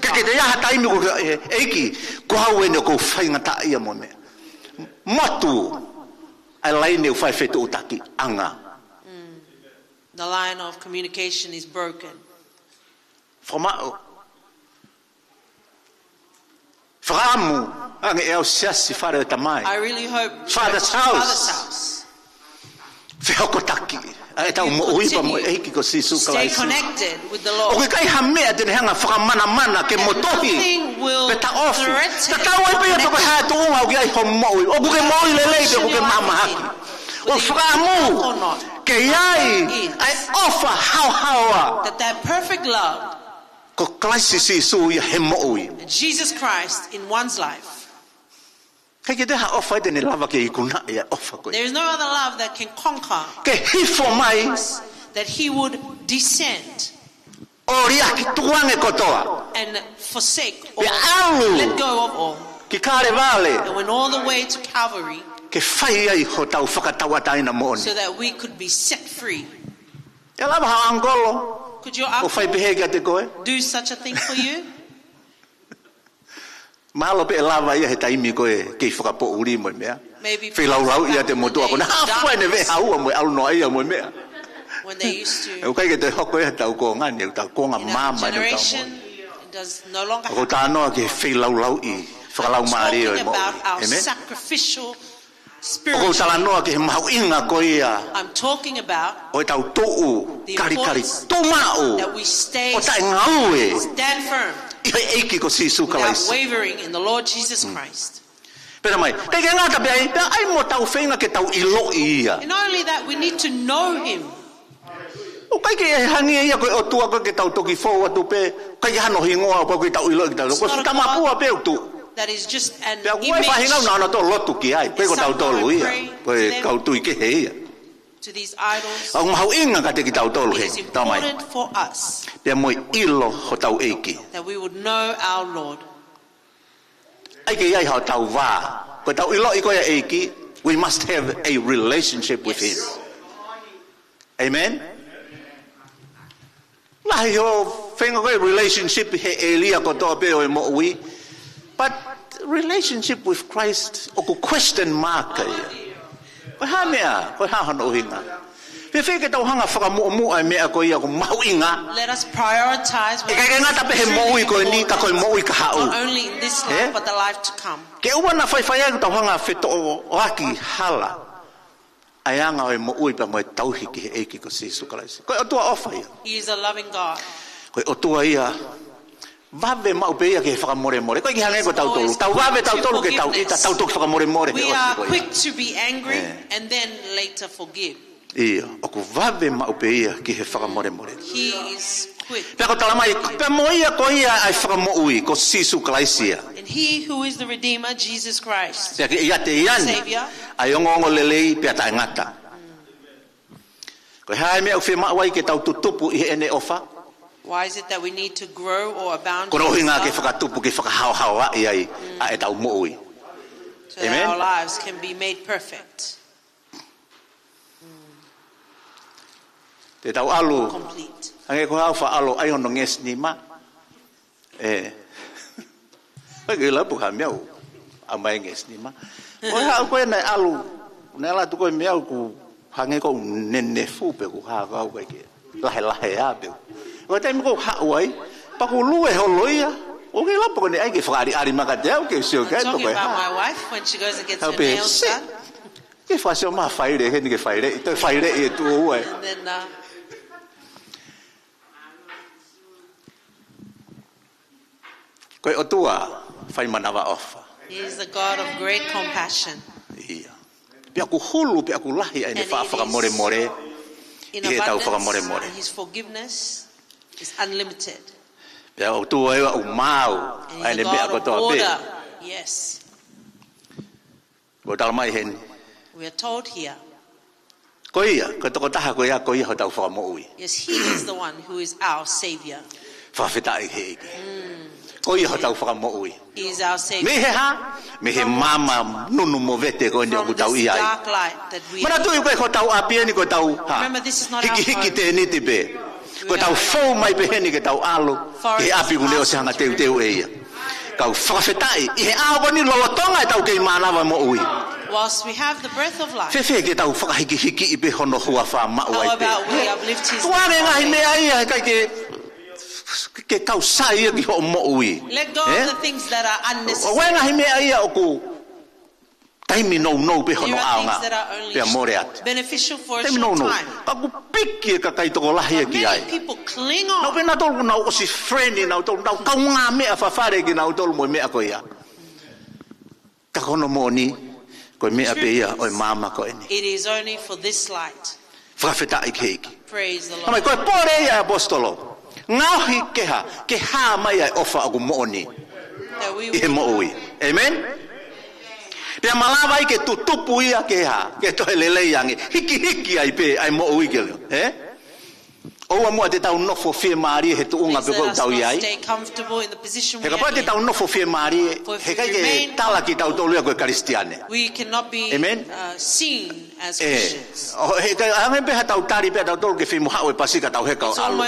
Ke, ke ʻi ai ha taimi ko e, ʻEiki, ko au eni ʻoku ou faingataʻaʻia mo e meʻa. Motu ʻa e laine ʻoku fai fetuʻutakiʻanga. Mm. The line of communication is broken. Fakamaʻu. Fakaʻamu ange ʻe au siasi, fale ʻo e Tamai. I really hope church, Father's house. Father's house. Fehokotaki ʻa ʻetau moʻui pea mo e ʻEiki ko Sīsū Kalaisi. Stay connected with the Lord. ʻOku ʻikai ha meʻa te ne hanga fakamanamana ke motuhi. Nothing will threaten connection. Pe taʻofi. Tatau ai pē ia pe ko e hā e tuʻunga ʻoku ʻi ai ho moʻui. ʻOku ke moʻui lelei pe ʻoku ke mahamahaki. ʻOku fakaʻamu ke ʻi ai ʻa e ʻofa haohaoa. That that perfect love. Ko Kalaisi Sīsū ia he moʻui. Jesus Christ in one's life. ʻIkai ke toe ha ʻofa ia te ne lava ke ikunaʻi ʻa e ʻofa ko ia. There is no other love that can conquer. Ke hifo mai. That he would descend. ʻO liʻaki tukuange kotoa. And forsake all. Pea ʻalu. Let go of all. Ki Kalevale. And went all the way to Calvary. Ke fai ai hotau fakatauʻatāina moʻoni. So that we could be set free. ʻE lava ha ʻangelo. Could your uncle ʻo fai pehē kiate koe? Do such a thing for you? Mahalo pē ʻe lava ia he taimi ko ē kei fakapoʻuli mo e meʻa. Maybe feilaulau ia te motuʻa ko na hafua ene veʻe haua mo e ʻalu noa ia mo e meʻa. When they used to. ʻOku ʻikai ke toe hoko ia he tau kuonga ni, he tau kuonga māmā ʻi he tau moʻui. In our generation, it does no longer happen. ʻOku ou talanoa ki he feilaulauʻi fakalaumālie ʻo e moʻui. I'm talking about our sacrificial spiritual. ʻOku ou talanoa ki he mahuʻinga ko ia. I'm talking about ʻO e tau tuʻu, the importance kalikali, tuʻu maʻu, that we stay ʻo taʻengaue, stand firm, ʻi he ʻEiki ko Sīsū Kalaisi. Without wavering in the Lord Jesus Christ. Pea mai, ʻikai ke ngata pē ai, pea ʻai mo tau feinga ke tau ʻiloʻi ia. And not only that, we need to know him. ʻOku ʻikai ke hangē ia ko e ʻOtua ko ē ke tau toki fou atu pē, ʻikai ke hano hingoa, ʻoku ʻikai ke tau ʻiloʻi kitautolu. Ko e tamapua pē ʻoku tuʻu. It's not a God that is just an image. Pea ʻoku ʻi ai e faʻahinga ʻoku nau ʻalu ʻo lotu ki ai, ʻikai ko tautolu ia. Ko e kau tui kehe ia. It's something I pray to them. To these idols. ʻOku mahuʻinga kiate kitautolu he, Tamai. It is important for us. Pea mo e ʻilo hotau ʻEiki. That we would know our Lord. ʻAi ke ʻi ai hotau vā. Ko ʻetau ʻiloʻi ko e ʻEiki, we must have a relationship with him. Yes. Amen? Lahi hoʻo feinga ko e relationship he ʻēlia kotoa pē ʻo e moʻui. But relationship with Christ, ʻoku question mark ia. Ko e hā e meʻa, ko e hā hono ʻuhinga. Fēfē ke tau hanga fakamuʻomuʻa e meʻa ko ia ʻoku mahuʻinga. Let us prioritize what is truly important, not only in this life, but the life to come. He? Ke ʻoua naʻa faifai ai ʻoku tau hanga fetoʻoaki hala ʻa e anga ʻo e moʻui pea mo e tauhi ki he ʻEiki ko Sīsū Kalaisi. Ko e ʻOtua ʻofa ia. He is a loving God. Ko e ʻOtua ia, vave maʻu pē ia ki he fakamolemole. ʻOku ʻikai ke hangē ko tautolu. Tau vave tautolu ke tau ʻita, tau toki fakamolemole he ʻosi ko ia. He always forgives. We are quick to be angry and then later forgive. ʻIo, ʻoku vave maʻu pē ia ki he fakamolemole. He is quick. Pea ʻoku tala mai, pea mo ia ko ia ʻa e Fakamoʻui, ko Sīsū Kalaisi ia. And he who is the Redeemer, Jesus Christ. Pea ke ʻiate ia ni, Savior, ʻa e ongoongolelei pea taʻengata. Ko e hā e meʻa ʻoku fiemaʻu ai ke tau tutupu ʻi heʻene ʻofa? Why is it that we need to grow or abound in his love? Ko hono ʻuhinga ke fakatupu, ke fakahaohaoaʻi ai ʻa ʻetau moʻui. Amen? So that our lives can be made perfect. Te tau ʻalu. Complete. Hangē ko haʻo faʻa ʻalu ʻai hono ngeʻesi nima. ʻE. ʻOku ʻikai ke ʻilo pe ko e hā e meʻa ʻoku ʻomai e ngeʻesi nima. Ko haʻo ko ē naʻe ʻalu, naʻe ʻalu atu ko ē mei au ʻoku Hangē ʻoku ou nenefu pe ʻoku hā, ʻoku ʻikai ke lahelahea pe ʻoku. Ko e taimi ʻoku ou haʻu ai, pea ʻoku lue holo ia. ʻOku ʻikai lava pē ko ʻene ʻai ke fakaʻaliʻali mai kiate au ke sio ki ai pe ko e hā. Talking about my wife when she goes and gets her nails done. Ke fai ha meʻa, faileʻi heni, ke faileʻi, toe faileʻi e tuʻo ua. And then, uh, Ko e ʻOtua fai manavaʻofa. He is the God of great compassion. ʻIo. Pea ʻoku hulu, pea ʻoku lahi ʻa ʻene faʻa fakamolemole ʻi heʻetau fakamolemole. And it is in abundance, and his forgiveness is unlimited. Pea ʻOtua ia ʻoku maau ʻa ʻene meʻa kotoa pē. And he's a God of order. Yes. Ko e tala mai heni. We are told here. Ko ia, ko e tokotaha ko ia, ko ia hotau fakamoʻui. Yes, he is the one who is our savior. Fakafetaʻi he ʻEiki. Ko ia hotau fakamoʻui. He is our savior. Mei he hā? Mei he maama nunu movete ko eni ʻoku tau ʻi ai. From this dark light that we are in. Manatuʻi ko e hotau ʻapi eni, ko ʻetau hā? Remember, this is not our home. Hikihiki tēniti pē. Ko ʻetau fou mai pē heni ke tau ʻalu ki he ʻapi kuo ne ʻosi hanga teuteu ʻe ia. Kau fakafetaʻi ʻi he ʻaho ko eni lolotonga ʻetau kei mānava moʻui. Whilst we have the breath of life, fēfē ke tau fakahikihikiʻi pē hono huafa maʻu ai pē? How about we uplift his name? Tuku ange ngaahi meʻa ia he ʻikai ke, ke kau sai ia ki hoʻo moʻui. Let go of the things that are unnecessary. ʻOku ʻi ai ngaahi meʻa ia ʻoku taimi nounou pē hono ʻaonga, pea mole atu. There are things that are only beneficial for a short time. Taimi nounou. Ka ʻoku piki e kakai tokolahi ia ki ai. But many people cling on. Nau pē nautolu, nau ʻosi friend nautolu, nau kaungāmeʻa fafale kinautolu mo e meʻa ko ia. Ka ko hono moʻoni, ko e meʻa pē ia ʻo e maama ko eni. It is only for this light. Fakafetaʻi ki he ʻEiki. Praise the Lord. Hā mai, ko e pole ia ʻa e ʻaposetolo. Ngaohi ke hā, ke hā mai ʻa e ʻofa ʻoku moʻoni ʻi he moʻui. Amen? Pea malava ai ke tutupu ia ke hā, ke toe lelei ange. Hikihiki ai pē ʻa e moʻui ke leo. Ē? ʻOua muʻa te tau nofo fiemālie he tuʻunga pē ko ʻoku tau ʻi ai. He kapau te tau nofo fiemālie, he ʻikai ke tala kitautolu ia ko e Kalisitiane. Amen? Ē, ʻo, he ʻikai, hangē pē ha tau tali pē ʻa tautolu ke fai mo haʻu e pasi ka tau heka ʻo ʻalu.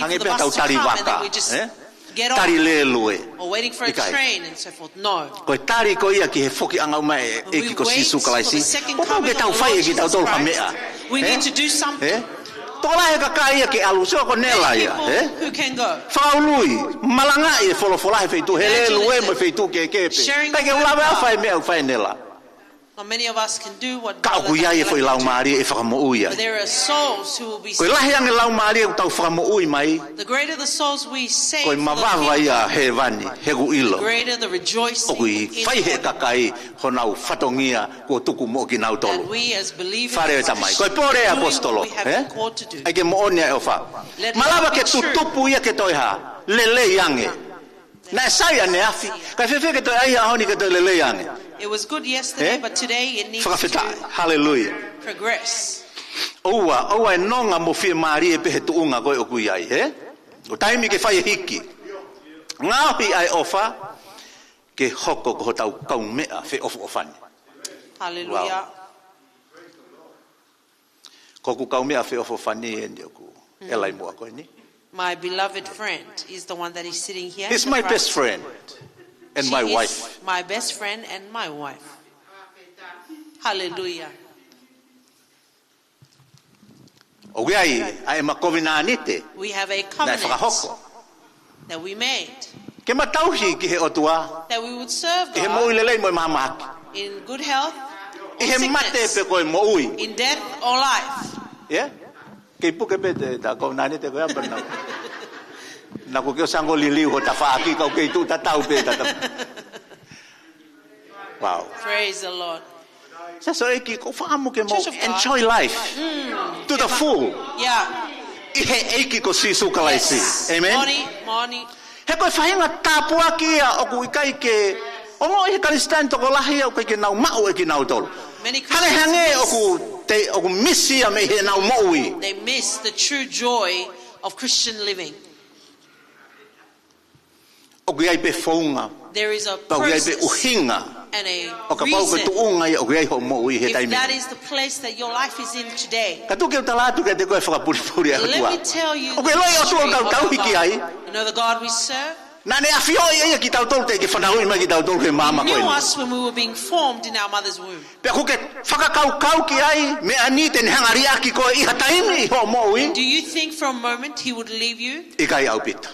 Hangē pē ha tau tali vaka, ē? Tali lēlue. ʻIkai. Ko e tali ko ia ki he foki ʻanga ʻo e ʻEiki ko Sīsū Kalaisi. ʻOku pau ke tau fai ʻe kitautolu ha meʻa. Ē? Tokolahi e kakai ia ke ʻalu, sio ko Nela ia, ē? Fakaului, malangaʻi e folofola he feituʻu, he lēlue mo e feituʻu kehekehe pē. ʻIkai ke u lava ʻo fai e meʻa ʻoku fai ʻe Nela. Ka ʻoku ʻi ai e foʻi laumālie ʻe fakamoʻui ai. Ko e lahi ange e laumālie ʻoku tau fakamoʻui mai, ko e mavava ia hēvani, he ʻoku ʻilo ʻoku ʻi ai e kakai honau fatongia kuo tuku moʻo kinautolu. Fale ʻo e Tamai. Ko e pole ʻa e ʻaposetolo, ē? ʻAi ke moʻoni ʻa e ʻofa. Malava ke tutupu ia ke toe hā? Lelei ange. Naʻe sai ʻaneafi. Kae fēfē ke toe ʻai he ʻaho ni ke toe lelei ange? Fakafetaʻi. Haleluia. ʻOua, ʻoua ʻe nonga mo fiemālie pē he tuʻunga ko ē ʻoku ʻi ai, ē? Ko e taimi ke fai e hiki. Ngaohi ʻa e ʻofa ke hoko ko hotau kaumeʻa feʻofoʻofani. Haleluia. Ko hoku kaumeʻa feʻofoʻofani eni ʻoku ʻi he ʻapi muʻa ko eni. My beloved friend is the one that is sitting here. He's my best friend and my wife. She is my best friend and my wife. Hallelujah. ʻOku ʻi ai ʻa ʻema kovinānite naʻe fakahoko. We have a covenant that we made. Ke ma tauhi ki he ʻOtua. That we would serve God. ʻI he moʻui lelei mo e mahamahaki. In good health or sickness. ʻI he mate pe ko e moʻui. In death or life. Yeah? Kei puke pē te, ta kovinānite ko ia pē naʻa. Naʻa ku ke ʻosi ango liliu ho tafaʻaki kau kei tuʻu tatau pē tata. Wow. Praise the Lord. Siasi ʻo e ʻEiki, ʻoku ou fakaʻamu ke mau enjoy life to the full. Yeah. ʻI he ʻEiki ko Sīsū Kalaisi. Yes. Amen. Moʻoni, moʻoni. He ko e faʻahinga tāpuaki ia ʻoku ʻikai ke, ʻoku ʻi ai e Kalisitiane tokolahi ia ʻoku ʻikai ke nau maʻu ʻe kinautolu. Many Christians miss. Hangē hangē ʻoku te, ʻoku misi ia mei heʻenau moʻui. They miss the true joy of Christian living. ʻOku ʻi ai pē founga. There is a process. Pea ʻoku ʻi ai pē ʻuhinga. And a reason. ʻO kapau ko e tuʻunga ia ʻoku ʻi ai hoʻo moʻui he taimi ni. If that is the place that your life is in today. Ka tuku ke u tala atu kiate koe e fakapulipuli ʻa e ʻOtua. Let me tell you the mystery of God. ʻOku ʻi ai e ʻOtua ʻoku tau tauhi ki ai. You know the God we serve? Naʻa ne ʻafioʻi ʻe ia kitautolu teʻeki fanauʻi mai kitautolu he māmani ko eni. He knew us when we were being formed in our mother's womb. Pea ʻoku ke fakakaukau ki ai, meʻa ni te ne hanga ʻo liʻaki koe ʻi ha taimi ʻi hoʻo moʻui? Do you think for a moment he would leave you? ʻIkai ʻaupito.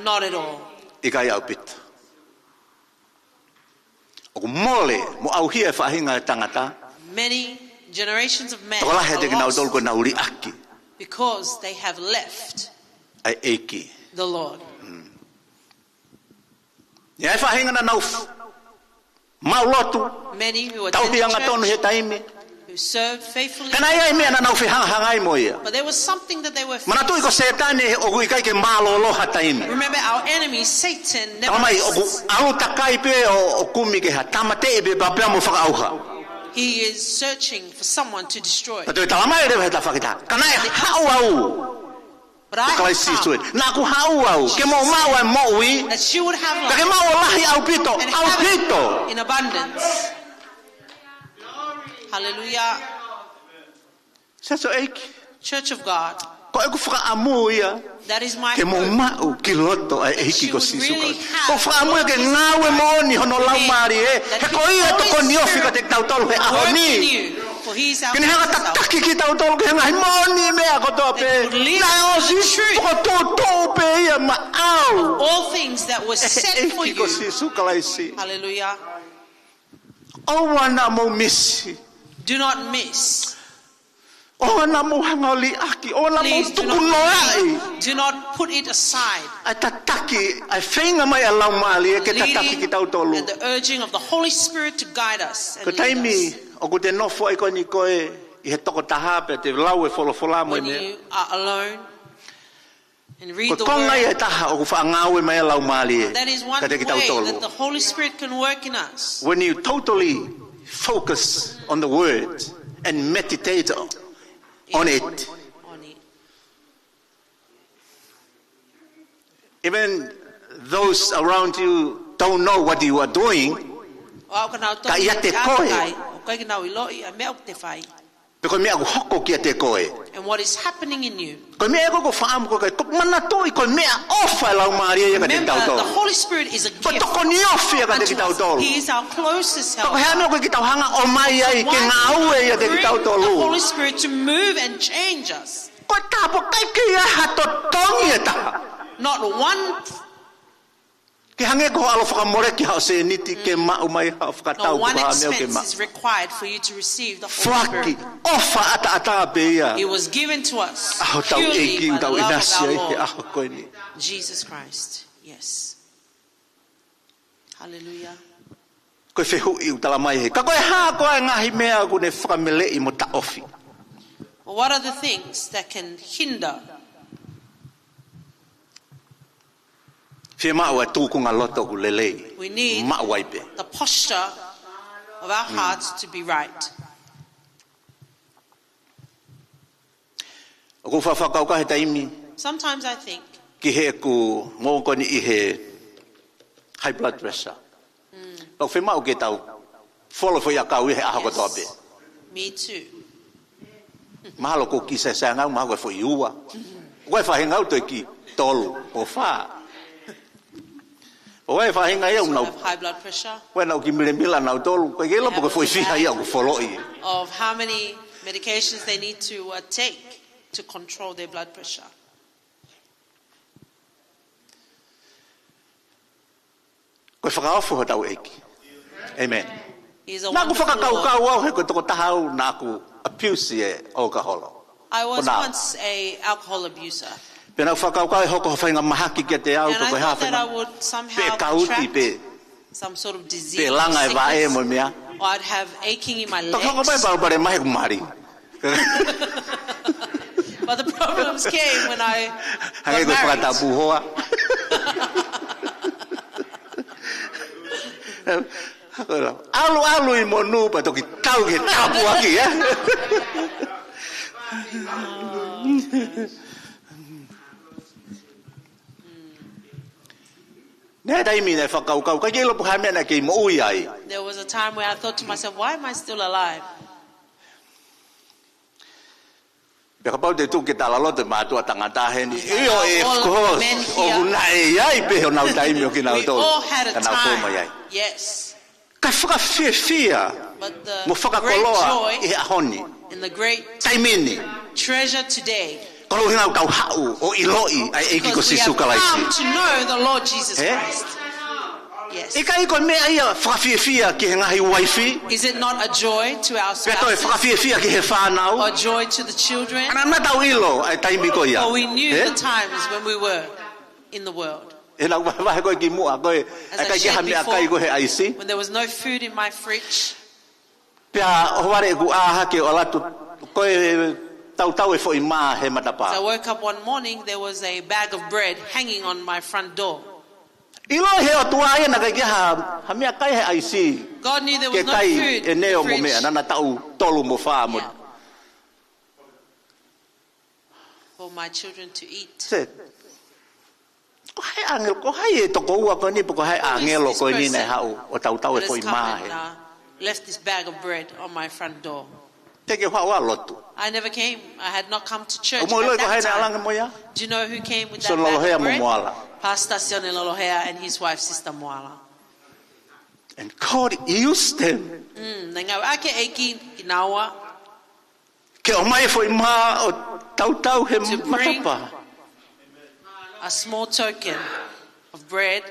Not at all. ʻIkai ʻaupito. ʻOku mole mo ʻauhia e faʻahinga ʻo e tangata. Many generations of men are lost. Tokolahi ʻiate kinautolu kuo nau liʻaki. Because they have left ʻa e ʻEiki. The Lord. ʻI ai e faʻahinga naʻa nau f-, maʻu lotu. Many who attended church, tauhi angatonu he taimi. Who served faithfully. Ka naʻe ʻi ai e meʻa naʻa nau fehangahangai mo ia. But there was something that they were facing. Manatuʻi ko Sētane ʻoku ʻikai ke mālōlō ha taimi. Remember, our enemy, Satan, never rests. Talamai ʻoku ʻalu takai pē ʻo, ʻo kumi ke ha tāmateʻi pē pea pea mo fakaʻauha. He is searching for someone to destroy. Pea toe talamai leva he tafaʻaki taha. Ka naʻe haʻu au. But I have come. Ko Kalaisi Sīsū ē. Naʻa ku haʻu au ke mou maʻu ʻa e moʻui. That you would have life. Pea ke maʻu ʻo lahi ʻaupito, and have it ʻaupito. In abundance. Hallelujah. Siasi ʻo e ʻEiki. Church of God. Ko ʻeku fakaʻamu ia. That is my hope. Ke mou maʻu ki loto ʻa e ʻEiki ko Sīsū Kalaisi. That you would really have. Ko e fakaʻamu ia ke ngāue moʻoni hono Laumālie. That he always serves. He ko ia ʻe tokoni ofi kiate kitautolu he ʻaho ni. Work in you. For he is our Counsellor. Ke ne hanga ʻo tataki kitautolu ki he ngaahi moʻoni meʻa kotoa pē. That he would lead us to the truth. Naʻe ʻosi fokotuʻutuʻu pē ia maʻau. Of all things that were set for you. ʻE he ʻEiki ko Sīsū Kalaisi. Hallelujah. ʻOua naʻa mou misi. Do not miss. ʻOua naʻa mou hanga ʻo liʻaki. ʻOua naʻa mou tukunoaʻi. Please do not leave. Do not put it aside. ʻA e tataki, ʻa e feinga mai ʻa e Laumālie ke tataki kitautolu. Leading and the urging of the Holy Spirit to guide us and lead us. Ko e taimi ʻoku te nofo ai ko eni koe ʻi he tokotaha pea te lau e folofola mo e meʻa. When you are alone and read the word, ko e konga ia ʻe taha ʻoku faʻa ngāue mai ʻa e Laumālie kiate kitautolu. That is one way that the Holy Spirit can work in us. When you totally focus on the word and meditate on it. On it. Even those around you don't know what you are doing. ʻO aʻu ki he ʻoku nau tō. Ka ʻiate koe. ʻOku ʻikai ke nau ʻiloʻi ʻa e meʻa ʻoku te fai. Pe ko e meʻa ʻoku hoko kiate koe. And what is happening in you. Ko e meʻa ko ē ʻoku ou fakaʻamu ko ē, ko e manatuʻi ko e meʻaʻofa ʻa e Laumālie ia kiate kitautolu. Remember, the Holy Spirit is a gift unto us. Ko e tokoni ofi ia kiate kitautolu. He is our closest helper. Ka ko e hā e meʻa ʻoku ʻikai ke tau hanga ʻo ʻomai ai ke ngāue ia kiate kitautolu. So why don't we bring the Holy Spirit to move and change us? Ko e taha pē ʻikai ke ʻi ai ha totongi ʻe taha. Not one Ke hangē ko e ʻalu ʻo fakamoleki haʻo sēniti ke maʻu mai haʻo fakatau pe ko e hā e meʻa ʻoku ke maʻu. No one expense is required for you to receive the Holy Spirit. Foaki, ʻofa ʻataʻatā pē ia. It was given to us purely by the love of our Lord Jesus Christ. ʻA hotau ʻEiki ʻoku tau ʻinasi ai he ʻaho ko eni. Yes. Hallelujah. Ko e fehuʻi ʻoku talamai hē. Ka ko e hā koā e ngaahi meʻa ʻoku ne fakameleʻi mo taʻofi? Well, what are the things that can hinder? Fiemaʻu ʻa e tūkunga loto ʻoku lelei. We need maʻu ai pē. The posture of our hearts to be right. ʻOku ou fakakaukau he taimi. Sometimes I think. Ki heʻeku moʻoni ʻi he high blood pressure. Mm. Pea ʻoku fiemaʻu ke tau folo foʻi ʻakau ia he ʻaho kotoa pē. Yes. Me too. Mahalo ko e kiʻi sesanga, mahalo ko e foʻi ua. Ko e faʻahinga ʻoku toe kiʻi tolu, ʻo fā. ʻO e faʻahinga ia ʻoku nau. Have high blood pressure. ʻOku nau kiʻi milemila nautolu. ʻOku ʻikai ke ʻilo pe ko e foʻi fiha ia ʻoku foloʻi. They have a tally of how many medications they need to, uh, take to control their blood pressure. Ko e fakaofo hotau ʻEiki. Amen. He's a wonderful Lord. Naʻa ku fakakaukau au he ko e tokotaha au naʻa ku abuse e ʻalokaholo. I was once a alcohol abuser. Pea naʻa ku fakakaukau ʻe hoko ha faʻahinga mahaki kiate au, pe ko e hā faʻahinga, pe kauti, pe, pe langa e vaʻe mo e meʻa. And I thought that I would somehow attract some sort of disease or sickness, or I'd have aching in my legs. Toki hoko mai e palopalema he kuo mali. But the problems came when I got married. Hangē ko e fakatapu hoa. ʻAlu, ʻalu ʻi monū pea toki tau ki he tāpuaki, ē? Naʻe taimi naʻe fakakaukau, ʻikai ke ʻilo pe ko e hā e meʻa naʻa ku kei moʻui ai. There was a time where I thought to myself, "Why am I still alive?" Pea kapau te u tuku ke talaloto e mātuʻa tangata heni. If I ʻIo, allow of all course. Men here, ʻoku naʻe ʻi ai pē honau taimi ʻo kinautolu. We all had a time. Ka nau kō mai ai. Yes. Ka fakafiefia. But the mo fakakoloa great joy ʻi he ʻaho ni. And the great taimi ni. Treasure today. Ko hono ʻuhinga ʻoku tau haʻu ʻo ʻiloʻi ʻa e ʻEiki ko Sīsū Kalaisi. Because we have come to know the Lord Jesus Christ. Yes. ʻIkai ko e meʻa ia fakafiefia ki he ngaahi uaifi? Is it not a joy to our spouses? Pea toe fakafiefia ki he fānau? A joy to the children? Ana naʻa tau ʻilo ʻa e taimi ko ia. For we knew the times when we were in the world. He naʻa ku vahevahe ko ē kimuʻa, ko e, as I shared before, ʻikai ke ha meʻakai ko ē he ʻaisi. When there was no food in my fridge. Pea ʻohovale ʻeku ʻā hake ʻo ʻalu atu, ko e tautau e foʻi mā he matapā. So I woke up one morning, there was a bag of bread hanging on my front door. ʻIloʻi he ʻOtua ia naʻe ʻikai ke ha, ha meʻakai he ʻaisi. God knew there was no food in the fridge. Ke kai ʻe Neo mo meʻa, naʻa na taʻu tolu mo fā mo. Yeah. For my children to eat. Said, ko hai ʻāngelo, ko hai e tokoua ko eni, pe ko hai ʻāngelo ko eni naʻe haʻu ʻo tautau e foʻi mā he. Who is this person that has come and, uh, left this bag of bread on my front door? Teʻeki ke u haʻu ʻo lotu. I never came. I had not come to church at that time. ʻOku mou ʻiloʻi ko hai naʻe ʻalu ange mo ia? Do you know who came with that bag of bread? Sione Lolohea mo Moala. Pastor Sione Lolohea and his wife, Sister Moala. And God used them. Mm, naʻe ngāueʻaki e ʻEiki kinaua. Ke ʻomai e foʻi mā ʻo tautau he matapā. To bring a small token of bread.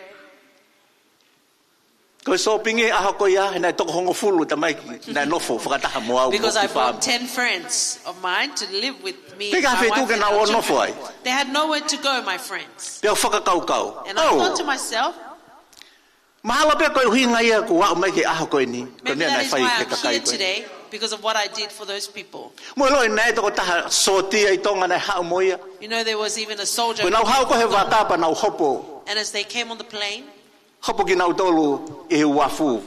Ko e sōpingi he ʻaho ko ia, he naʻe toko hongofulu tamaiki naʻe nofo fakataha mo au mo e kiʻi fāmili. Because I brought ten friends of mine to live with me and my wife and our children. Teʻeki ke nau ō ʻo nofo ai. They had nowhere to go, my friends. Pea u fakakaukau. And I thought to myself, mahalo pē ko e ʻuhinga ia ʻoku ou aʻu mai ki he ʻaho ko eni, ko e meʻa naʻe fai ki he kakai ko ē. Maybe that is why I'm here today, because of what I did for those people. Mou ʻiloʻi naʻe tokotaha sōtia ʻi Tonga naʻe haʻu mo ia. You know, there was even a soldier. Ko ʻenau haʻu ko ē he vaka pea nau hopo. And as they came on the plane, hopo kinautolu ʻi he uafu.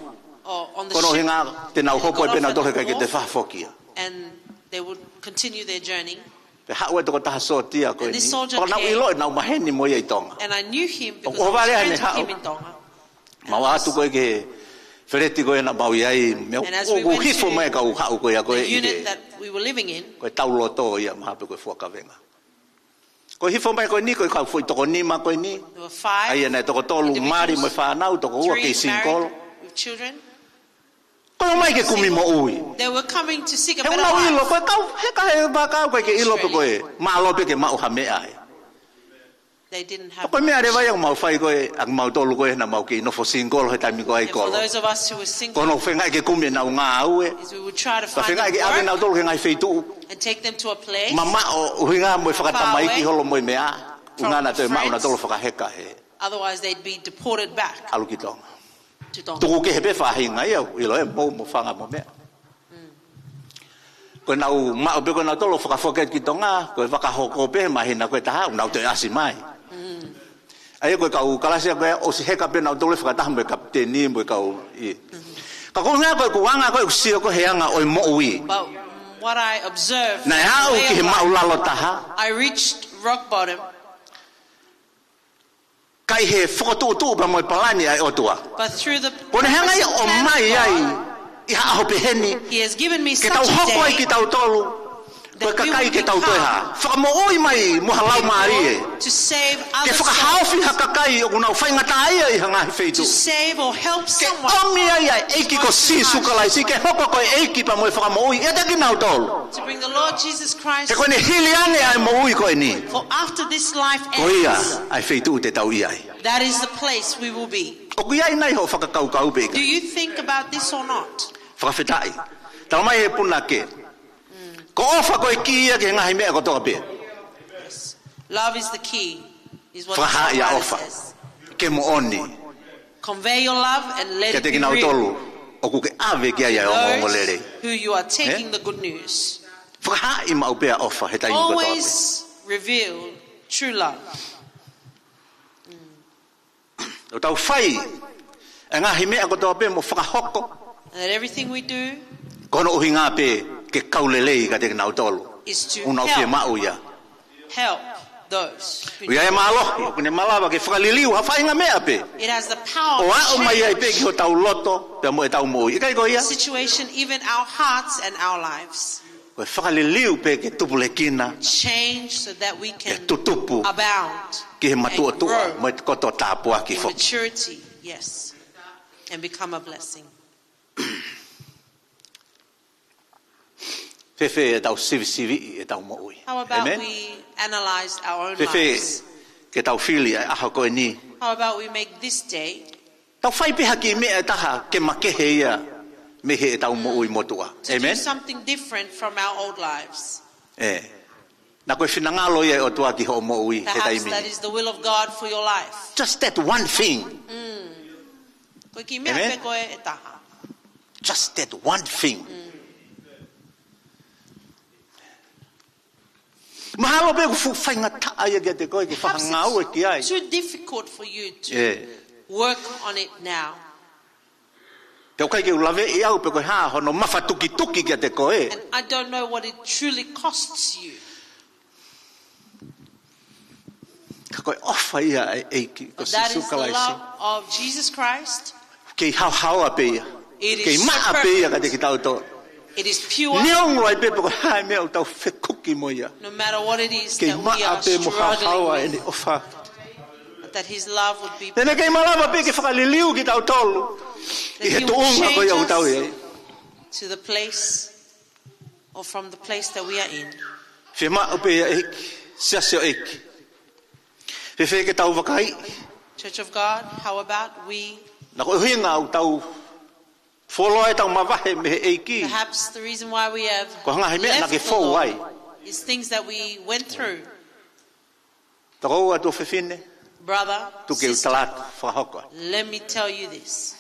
Or on the ship, they go off and forth. Ko hono ʻuhinga te nau hopo ai pē nautolu he ʻikai ke toe fakafoki ia. And they would continue their journey. Pea haʻu e tokotaha sōtia ko eni. And this soldier came. Pea naʻa ku ʻiloʻi naʻa ku maheni mo ia ʻi Tonga. And I knew him because I was friends with him in Tonga. ʻOku ʻohovale ʻene haʻu. Mau ō atu ko ē ki he feleti ko ē naʻa mau ʻi ai, meʻa ʻoku hifo mai e kau haʻu ko ia ko ē ʻi he. And as we went to the unit that we were living in, ko e tau loto ia mahalo pē ko e fua kavenga. Ko e hifo mai ko eni, ko e kau foʻi toko nima ko eni. There were five individuals, ʻa ia naʻe toko tolu mali mo e fānau, toko ua kei singikolo. Three married with children. Ko e ō mai ke kumi moʻui. They were coming to seek a better life. He ʻoku nau ʻilo, ko e kau, he ka he vaka ʻoku ʻikai ke ʻilo pe ko e, mahalo pē ke maʻu ha meʻa ai. They didn't have much. Ko e meʻa leva ia ʻoku mau fai ko ē, ʻa kimautolu ko ē naʻa mau kei nofo singikolo he taimi ko ē ʻi kolo. And for those of us who were single, ko hono feingaʻi ke kumi ʻenau ngāue. Is we would try to find them work. Pea feingaʻi ke ʻave nautolu ki he ngaahi feituʻu. And take them to a place far away. Mamaʻo ʻuhinga mo e fakatamaiki holo mo e meʻa. From friends. ʻUhinga naʻa toe maʻu nautolu fakaheka he. Otherwise, they'd be deported back to Tonga. ʻAlu ki Tonga. Tuku kehe pē faʻahinga ia, ʻilo ē, mou mo fanga mo meʻa. Mm. Ko ʻenau maʻu pē ko ē nautolu fakafoki ki Tonga, ko e fakahoko pē māhina ko ē taha, ʻoku nau toe ʻasi mai. Mm. ʻA ia ko e kau kalasi ko ē ʻosi heka pē nautolu fakataha mo e kapiteni mo e kau ʻi. Mm. Ka ko e ʻuhinga ko ē ʻeku anga ko ē ʻeku sio ko ē he anga ʻo e moʻui. But what I observed, naʻe aʻu ki he maʻulalo taha. I reached rock bottom. Ka ʻi he fokotuʻutuʻu pea mo e palani ʻa e ʻOtua. But through the purpose and plan of God, ko ʻene hanga ia ʻo ʻomai ai ʻi ha ʻaho pehē ni, he has given me such a day, ke tau hoko ai kitautolu, ko e kakai ke tau toe hā. That we will become fakamoʻui mai mo ha laumālie. People to save others' souls. Ke fakahaofi ha kakai ʻoku nau faingataʻaʻia ʻi ha ngaahi feituʻu. To save or help someone. Ke ʻomi ai ʻa e ʻEiki ko Sīsū Kalaisi, ke hoko ko e ʻEiki pea mo e Fakamoʻui ʻiate kinautolu. To bring the Lord Jesus Christ. He ko ʻene hili ange ʻa e moʻui ko eni. For after this life ends, ko ia ʻa e feituʻu te tau ʻi ai. That is the place we will be. ʻOku ʻi ai nai hoʻo fakakaukau pe ʻikai? Do you think about this or not? Fakafetaʻi. Talamai ʻe he punake. Mm. Ko e ʻofa ko e kī ia ki he ngaahi meʻa kotoa pē. Yes. Love is the key, is what the songwriter says. Fakahaaʻi ʻa e ʻofa. Ke moʻoni. Convey your love and let it be real. Kiate kinautolu ʻoku ke ʻave ki ai ʻa e ongoongolelei. To those who you are taking the good news. Ē? Fakahaaʻi maʻu pē ʻa e ʻofa he taimi kotoa pē. Always reveal true love. Mm. ʻOku tau fai ʻa e ngaahi meʻa kotoa pē mo fakahoko. And that everything we do, ko hono ʻuhinga pē ke kau lelei kiate kinautolu ʻoku nau fiemaʻu ia. Is to help, help those who need it. ʻOku ʻi ai e mālohi, ʻoku ne malava ke fakaliliu ha faʻahinga meʻa pē. It has the power to change. ʻO aʻu mai ai pē ki hotau loto, pea mo ʻetau moʻui. ʻIkai ko ia? Situation, even our hearts and our lives. Ko e fakaliliu pē ke tupulekina, Change so that we ke can tutupu, abound ki he and matuʻotuʻa, grow mo e koto tāpuaki in foki. Maturity, yes, and become a blessing. Fēfē ʻetau sivisiviʻi ʻetau moʻui? How about Amen? We analyze our own Fēfē lives? Ke tau fili ʻa e ʻaho ko eni? How about we make this day Tau fai pē ha kiʻi meʻa ʻe taha ke makehe ia mei heʻetau moʻui motuʻa. To do Amen? Something different from our old lives? ʻE. Naʻa ko e finangalo ia ʻo e ʻOtua ki hoʻo moʻui he Perhaps taimi that ni. Is the will of God for your life. Just that one thing. Ko e kiʻi meʻa Amen? Pē ko ē ʻe taha. Just that one thing. Mahalo pē ʻoku fuʻu faingataʻa ia kiate koe ke Perhaps fakangāue ki ai. It's too difficult for you to Yeah. Work on it now. Te u ʻikai ke u laveʻi au pe ko e hā hono mafatukituki kiate koe. And I don't know what it truly costs you. Ka ko e ʻofa ia ʻa e ʻEiki ko But that Sīsū is the Kalaisi. Love of Jesus Christ. Kei haohaoa pē ia. It is Kei so maʻa pē ia perfect. Kiate kitautolu. It is pure. Neongo ai pē pe ko e hā e meʻa ʻoku tau fekuki mo ia. No matter what it is Kei that we maʻa are pē mo haohaoa struggling ʻene with, ʻofa. That his love would be Pea naʻe kei malava pē ke fakaliliu kitautolu. That ʻI he he would tuʻunga ko ia change ʻoku tau ʻi ai. Us to the place or from the place that we are in. Fiemaʻu pē ia ʻEiki, siasi ʻo ʻEiki. Fēfē ke tau vakai? Church of God, how about we Naʻa ko e ʻuhinga ʻoku tau fuoloa ʻetau mavahe mei he ʻEiki. Perhaps the reason why we have Ko e ngaahi meʻa naʻa ke left the fou Lord ai. Is things that we went through. Tokoua tuofefine, Brother, tuku ke u sister, tala atu, fakahoko. Let me tell you this.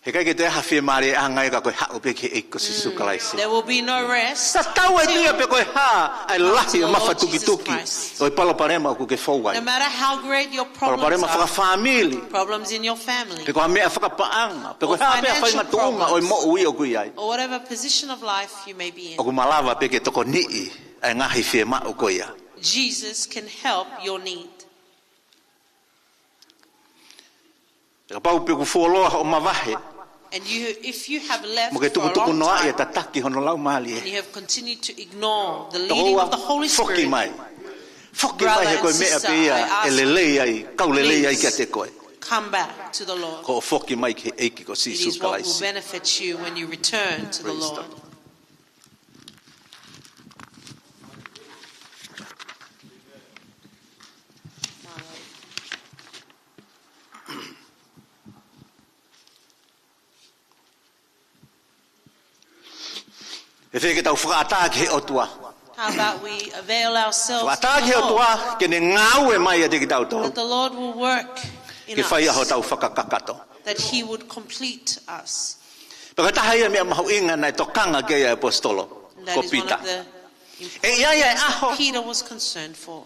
He ʻikai ke toe ʻi ai ha fiemālieʻanga ia ka ko e haʻu pē ki he ʻEiki ko Sīsū Kalaisi. There will be no rest Tatau ai pē ia pe ko e hā ʻa e lahi ʻo e mafatukituki ʻo e palopalema ʻoku ke fou ai. No matter how great your problems are, Palopalema fakafāmili. Problems in your family, Pe ko ha meʻa fakapaʻanga. Pe ko e hā pē ha faʻahinga tuʻunga ʻo e moʻui ʻoku ʻi ai. Or financial problems, or whatever position of life you may be in, ʻOku malava pē ke tokoniʻi ʻa e ngaahi fiemaʻu ko ia. Jesus can help your need. Kapau pē ʻoku fuoloa hoʻo mavahe. And you, if you have left for a long time, Mo ke tukutuku noaʻi e tataki hono Laumālie. And you have continued to ignore the leading of the Holy Spirit, Tokoua foki mai. Foki mai he ko e meʻa pē ia ʻe lelei ai, kau lelei ai kiate koe. Brother and sister, I ask, please come back to the Lord. Ko hoʻo foki mai ki he ʻEiki ko Sīsū Kalaisi. It is what will benefit you when you return to the Lord. Praise the Lord. Fēfē ke tau fakaʻatā ki he ʻOtua? How about we avail ourselves to the Lord? Fakaʻatā ki he ʻOtua ke ne ngāue mai ʻiate kitautolu. That the Lord will work in us. Ke fai ʻa hotau fakakakato. That he would complete us. Pea ko e taha ia e meʻa mahuʻinga naʻe tokanga ki ai ʻa e ʻaposetolo ko Pita. That is one of the important things Peter was concerned for.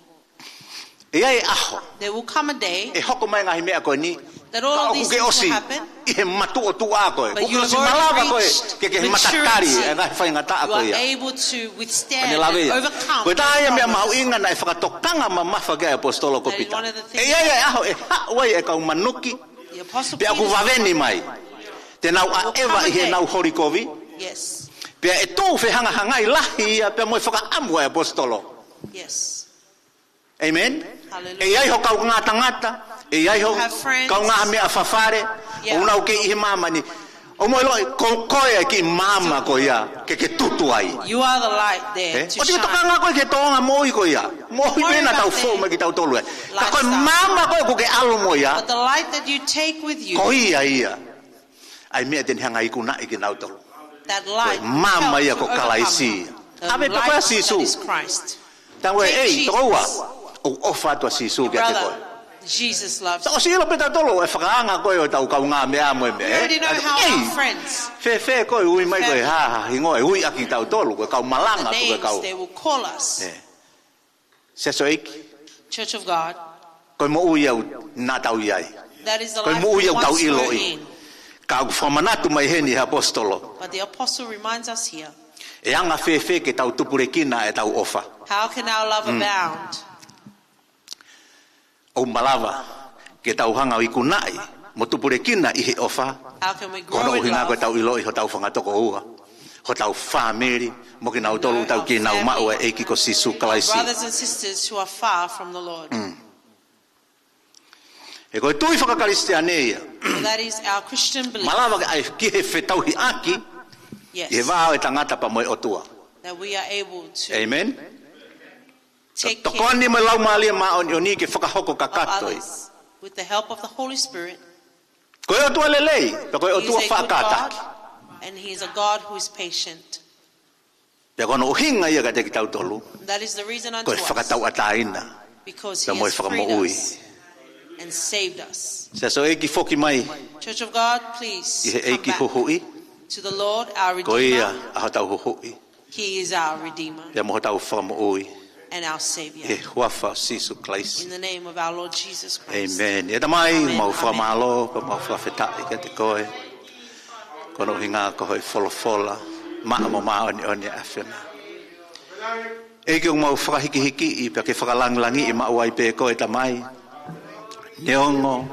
ʻE ʻi ai e ʻaho. ʻE ʻi ai e ʻaho. There will come a day ʻE hoko mai e ngaahi meʻa ko eni. That all of these things will happen. Ka ʻoku ke ʻosi ʻi he matuʻotuʻa ko ē. But you have already reached maturity. ʻOku ke ʻosi malava ko ē ke ke he matatali e ngaahi faingataʻa ko ia. You are able to withstand and overcome those problems. Ko e taha ia e meʻa mahuʻinga naʻe fakatokanga mamafa ki ai ʻa e ʻaposetolo ko Pita. That is one of the things ʻE ʻi ai e ʻaho ʻe haʻu ai e kau manuki. The Apostle Peter said, Pea ʻoku vave ni mai. Te nau ʻaʻeva ʻi heʻenau holi kovi. There will come a day. Yes. Pea ʻe tuʻu fehangahangai lahi ia pea mo e fakaʻamu ʻa e ʻaposetolo. Yes. Amen? Hallelujah. ʻE ʻi ai ho kaungā tangata, ʻe ʻi ai ho kaungā meʻa fafale, You have friends. Yeah. ʻOku nau kei ʻi he māmani. ʻOku mou ʻiloʻi, ko koe e kiʻi maama ko ia, ke ke tutu ai. You are the light there to shine. ʻE? ʻOua te ke tokanga koe ki he tōʻonga moʻui ko ia. Moʻui pē naʻa tau fou mai kitautolu ai. Don't worry about the lifestyle. Ka ko e maama ko ē ʻoku ke ʻalu mo ia, But the light that you take with you, ko ia ia. ʻA e meʻa te ne hanga ʻo ikunaʻi kinautolu. That light will help to overcome. Ko e maama ia ko Kalaisi. The light that is Christ. ʻAve pē ko ia ʻa Sīsū. Take Jesus. Tango e ei, tokoua. ʻOku ʻofa atu ʻa Sīsū kiate koe. Brother, Jesus loves you. Tau ʻosi ʻilo pē tautolu e fakaanga ko ē ʻo ʻetau kaungāmeʻa mo e meʻa, ē? We already know how our friends, family, Fēfē koe ʻe ui mai ko e hā, hā, hingoa ʻe ui ʻaki tautolu, ko e kau malanga, ko e kau, the names they will call us. ʻE. Siasi ʻo e ʻEiki. Church of God. Ko e moʻui ia naʻa tau ʻi ai. That is the life we once were in. Ko e moʻui ia ʻoku tau ʻiloʻi. Ka ʻoku fakamanatu mai heni ʻe he ʻaposetolo. But the apostle reminds us here. ʻE anga fēfē ke tau tupulekina ʻetau ʻofa? How can our love abound? ʻOku malava ke tau hanga ʻo ikunaʻi mo tupulekina ʻi he ʻofa. How can we grow in love? Ko hono ʻuhinga ko ʻetau ʻiloʻi hotau fanga tokoua. Ko hotau fāmili, mo kinautolu ʻoku tau kei nau maʻu ʻa e ʻEiki ko Sīsū Kalaisi. Brothers and sisters who are far from the Lord. Mm. He ko e tui fakakalisitiane ia. So that is our Christian belief. Malava ke ʻai ki he fetauhiʻaki, yes, ʻi he vā ʻo e tangata pea mo e ʻOtua. That we are able to, amen, take care, tokoni mo e Laumālie Māʻoniʻoni ke fakahoko kakato ia, of others with the help of the Holy Spirit. Ko e ʻOtua lelei, pea ko e ʻOtua faʻa kātaki. He is a good God, and he is a God who is patient. Pea ko hono ʻuhinga ia kiate kitautolu, that is the reason unto us, ko e fakatauʻatāina, because he has freed us, pea mo e fakamoʻui, and saved us. Siasi ʻo e ʻEiki, foki mai, Church of God, please, ki he ʻEiki Huhuʻi, come back to the Lord, our Redeemer. Ko ia ʻa hotau Huhuʻi. He is our Redeemer, pea mo hotau Fakamoʻui, and our Savior. ʻI he huafa ʻo Sīsū Kalaisi. In the name of our Lord Jesus Christ. Amen. ʻE Tamai, amen, mau fakamālō, pea mau fakafetaʻi kiate koe. Ko hono ʻuhinga ko hoʻo folofola maʻa mo māʻoniʻoni ʻa e ʻAfiona. ʻEiki, ʻoku mau fakahikihikiʻi pea ke fakalangilangiʻi maʻu ai pē koe, Tamai. Neongo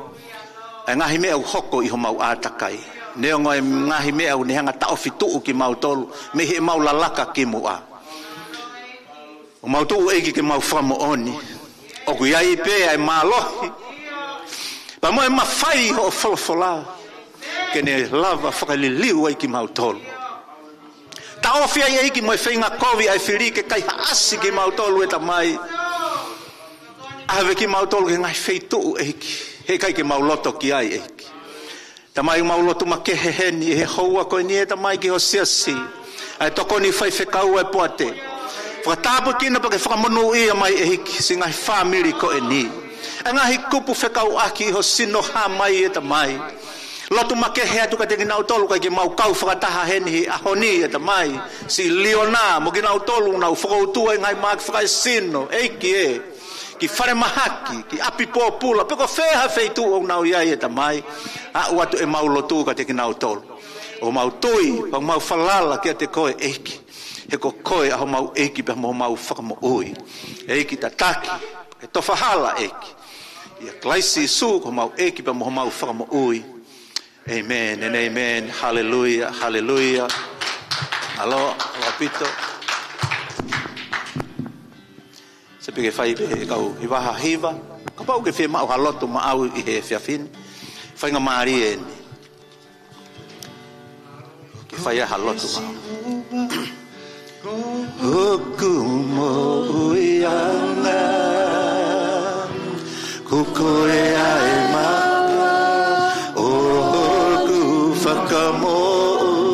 e ngaahi meʻa ʻoku hoko ʻi homau ʻātakai, neongo e ngaahi meʻa ʻoku ne hanga ʻo taʻofi tuʻu kimautolu mei heʻemau lalaka kimuʻa, ʻoku mau tuʻu, ʻEiki, ke mau fakamoʻoni ʻoku ʻi ai pē ʻa e mālohi pea mo e mafai ʻo hoʻo folofola ke ne lava ʻo fakaliliu ai kimautolu. Taʻofi ai, ʻEiki, mo e feinga kovi ʻa e fili ke kaihaʻasi kimautolu, ʻe Tamai, ʻave kimautolu ki he ngaahi feituʻu, ʻEiki, he ʻikai ke mau loto ki ai, ʻEiki. Tamai, mau lotu makehe heni ʻi he houa ko eni, ʻe Tamai, ki ho siasi, ʻa e tokoni faifekau, ʻa e poate. Fakatāpuekina pea ke fakamonūʻia mai, ʻEiki, siʻi ngaahi fāmili ko eni, ʻa e ngaahi kupu fekauʻaki ʻi ho sino hā mai, ʻe Tamai. Lotu makehe atu kiate kinautolu ʻoku ʻikai ke mau kau fakataha heni he ʻaho ni, ʻe Tamai, siʻi Liona mo kinautolu ʻoku nau fokoutua ʻi he ngaahi mahaki fakaesino, ʻEiki ē, ki falemahaki, ki ʻapi pōpula, pe ko fē ha feituʻu ʻoku nau ʻi ai, ʻe Tamai. Aʻu atu ʻemau lotu kiate kinautolu. ʻOku mau tui pea mau falala kiate koe, ʻEiki, he ko koe ʻa homau ʻEiki pea mo homau Fakamoʻui. ʻEiki, tataki e tofa hala, ʻEiki, ʻia Kalaisi Sīsū ko homau ʻEiki pea mo homau Fakamoʻui. Amen and amen. Haleluia, haleluia. Mālō, mālō ʻaupito. Sai pē ke fai pē ʻe he kau hiva ha hiva. Kapau ʻoku ke fiemaʻu ha lotu maʻau ʻi he efiafi ni, faingamālie eni ke fai ai ha lotu maʻau. Hoku moʻui anga, ko koe ʻa e maka ʻo hoku fakamoʻui.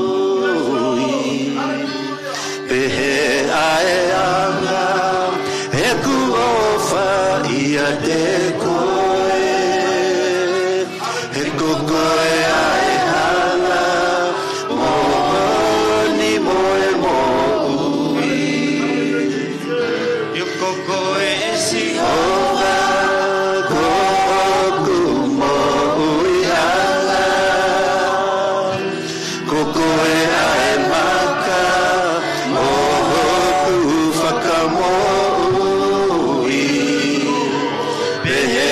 Pehē ʻa e anga ʻeku ʻofa ʻiate koe, he ko koe ʻa e hala, moʻoni mo e moʻui. Ko koe ʻe Sihova, ko hoku moʻui anga. Ko koe ʻa e maka ʻo hoku fakamoʻui. Pehē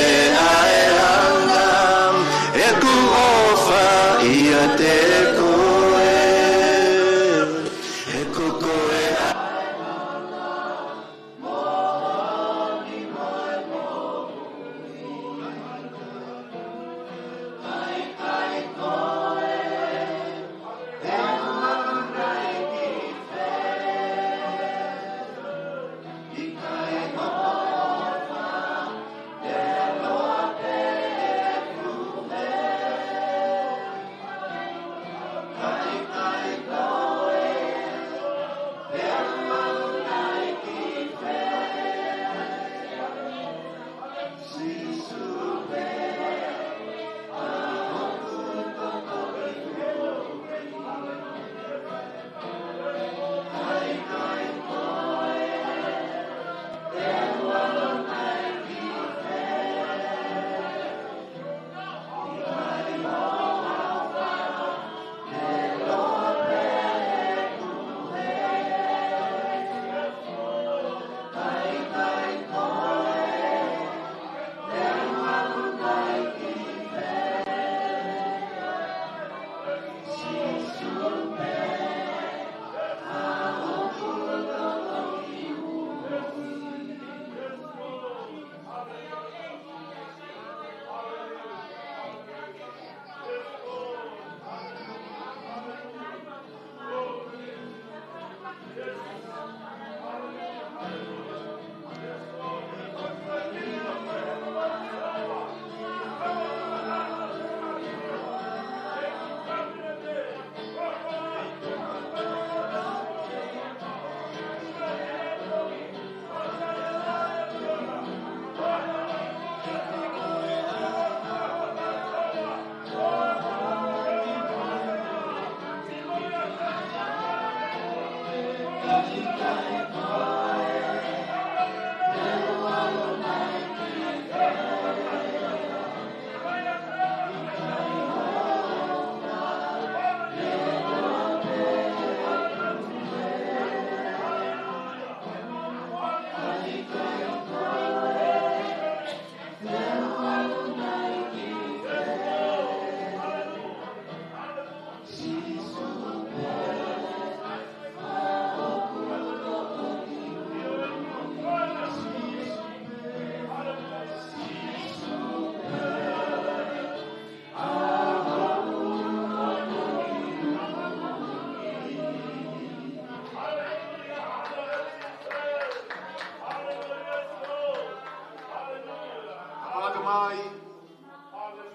Ai,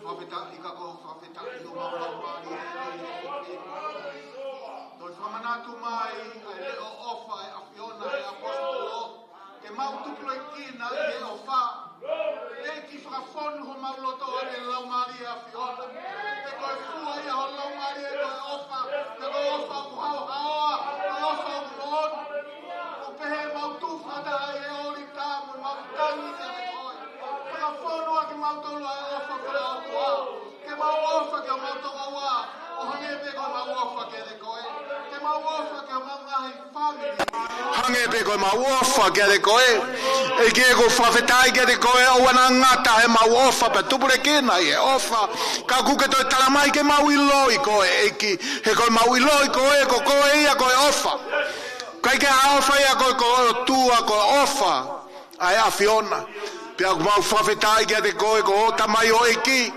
fakafetaʻi ka ko e fakafetaʻi ʻo e Laumālie ʻo e ʻEiki. Toe fakamanatu mai ʻa e leʻo ʻofa ʻa e ʻAfiona ʻi he ʻaposetolo, ke mau tupulekina ʻi he ʻofa. ʻEiki, fakafonu homau loto ʻaki e Laumālie ʻo e ʻAfiona. He ko e fua ia ho Laumālie ko e ʻofa, he ko e ʻofa ʻoku haohaoa, ko e ʻofa ʻoku moʻoni. ʻOku pehē mau tufa ʻi he ʻōlita mo mau tangi kiate koe. Fakafonu ʻaki kimautolu ʻa e ʻofa fakaʻotua. Ke mau ʻofa ki homau tokoua, ʻo hangē pē ko ʻemau ʻofa kiate koe. Ke mau ʻofa ki homau ngaahi fāmili, hangē pē ko ʻemau ʻofa kiate koe. ʻEiki, ʻoku ou fakafetaʻi kiate koe, ʻoua naʻa ngata heʻemau ʻofa pea tupulekina ʻi he ʻofa. Ka ʻoku ke toe tala mai ke mau ʻiloʻi koe, ʻEiki. He ko ʻemau ʻiloʻi koe, ko koe ia ko e ʻofa. ʻIkai ke ʻi ai ha ʻofa ia ko e, ko e ʻOtua, ko e ʻofa ʻa e ʻAfiona. Pea ʻoku mau fakafetaʻi kiate koe ko ho tamaioʻeiki.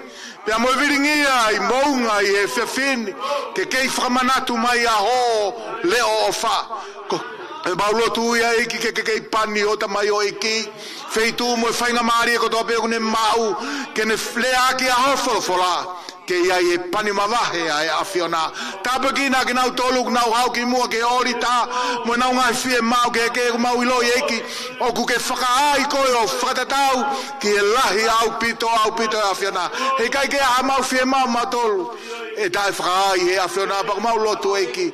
Pea mo e vilingia ʻi Moʻunga ʻi he efiafi ni, ke kei fakamanatu mai ʻa ho leʻo ʻofa. Ko ʻemau lotu ia, ʻEiki, ke ke kei pani ho tamaioʻeiki. Feituʻu mo e faingamālie kotoa pē ʻoku ne maʻu, ke ne leaʻaki ʻa ho folofola. Ke ʻi ai e pani mavahe ʻa e ʻAfiona. Tāpuekina kinautolu ʻoku nau haʻu ki muʻa ki he ʻōlita, mo ʻenau ngaahi fiemaʻu, ke, ke ʻoku mau ʻiloʻi, ʻEiki, ʻoku ke fakaai koe ʻo fakatatau ki he lahi ʻaupito, ʻaupito ʻa e ʻAfiona. He ʻikai ke ʻi ai haʻamau fiemaʻu mautolu ʻe taʻefakaai ʻe he ʻAfiona, pea ʻoku mau lotu, ʻEiki,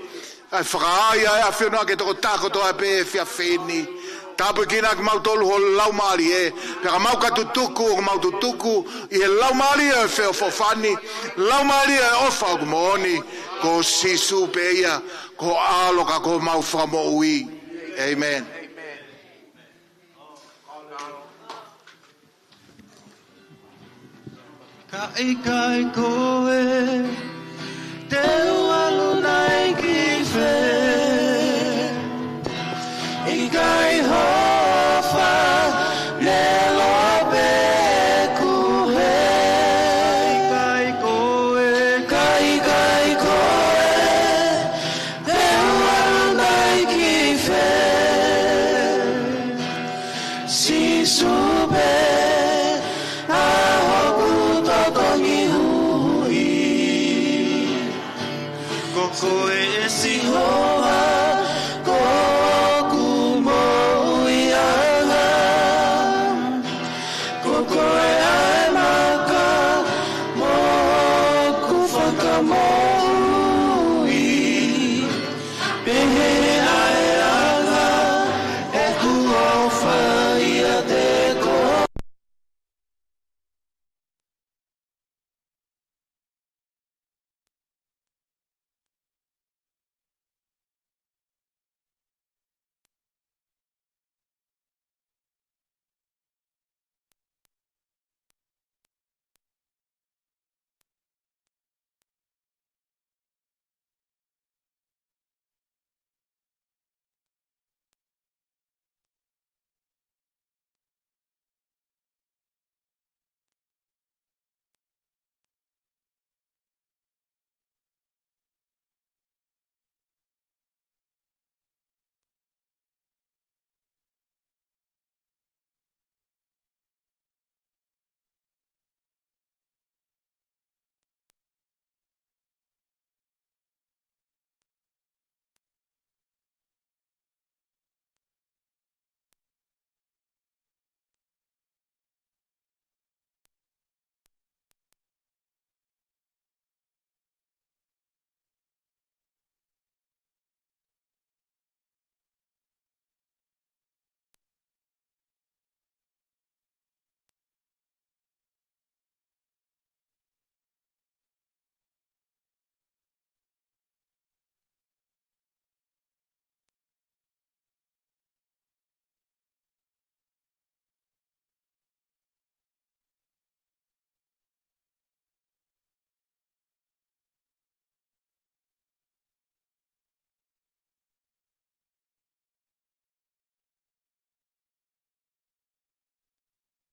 ʻa e fakaai ʻa e ʻAfiona ki he tokotaha kotoa pē he efiafi ni. Tāpuekina kimautolu ho Laumālie, pea ka mau ka tutuku, ʻoku mau tutuku ʻi he Laumālie ʻo e feʻofoʻofani, Laumālie ʻo e ʻofa ʻoku moʻoni, ko Sīsū pē ia, ko ho ʻAlo ka ko homau Fakamoʻui. ʻĒmeni. Ka ʻikai ko e te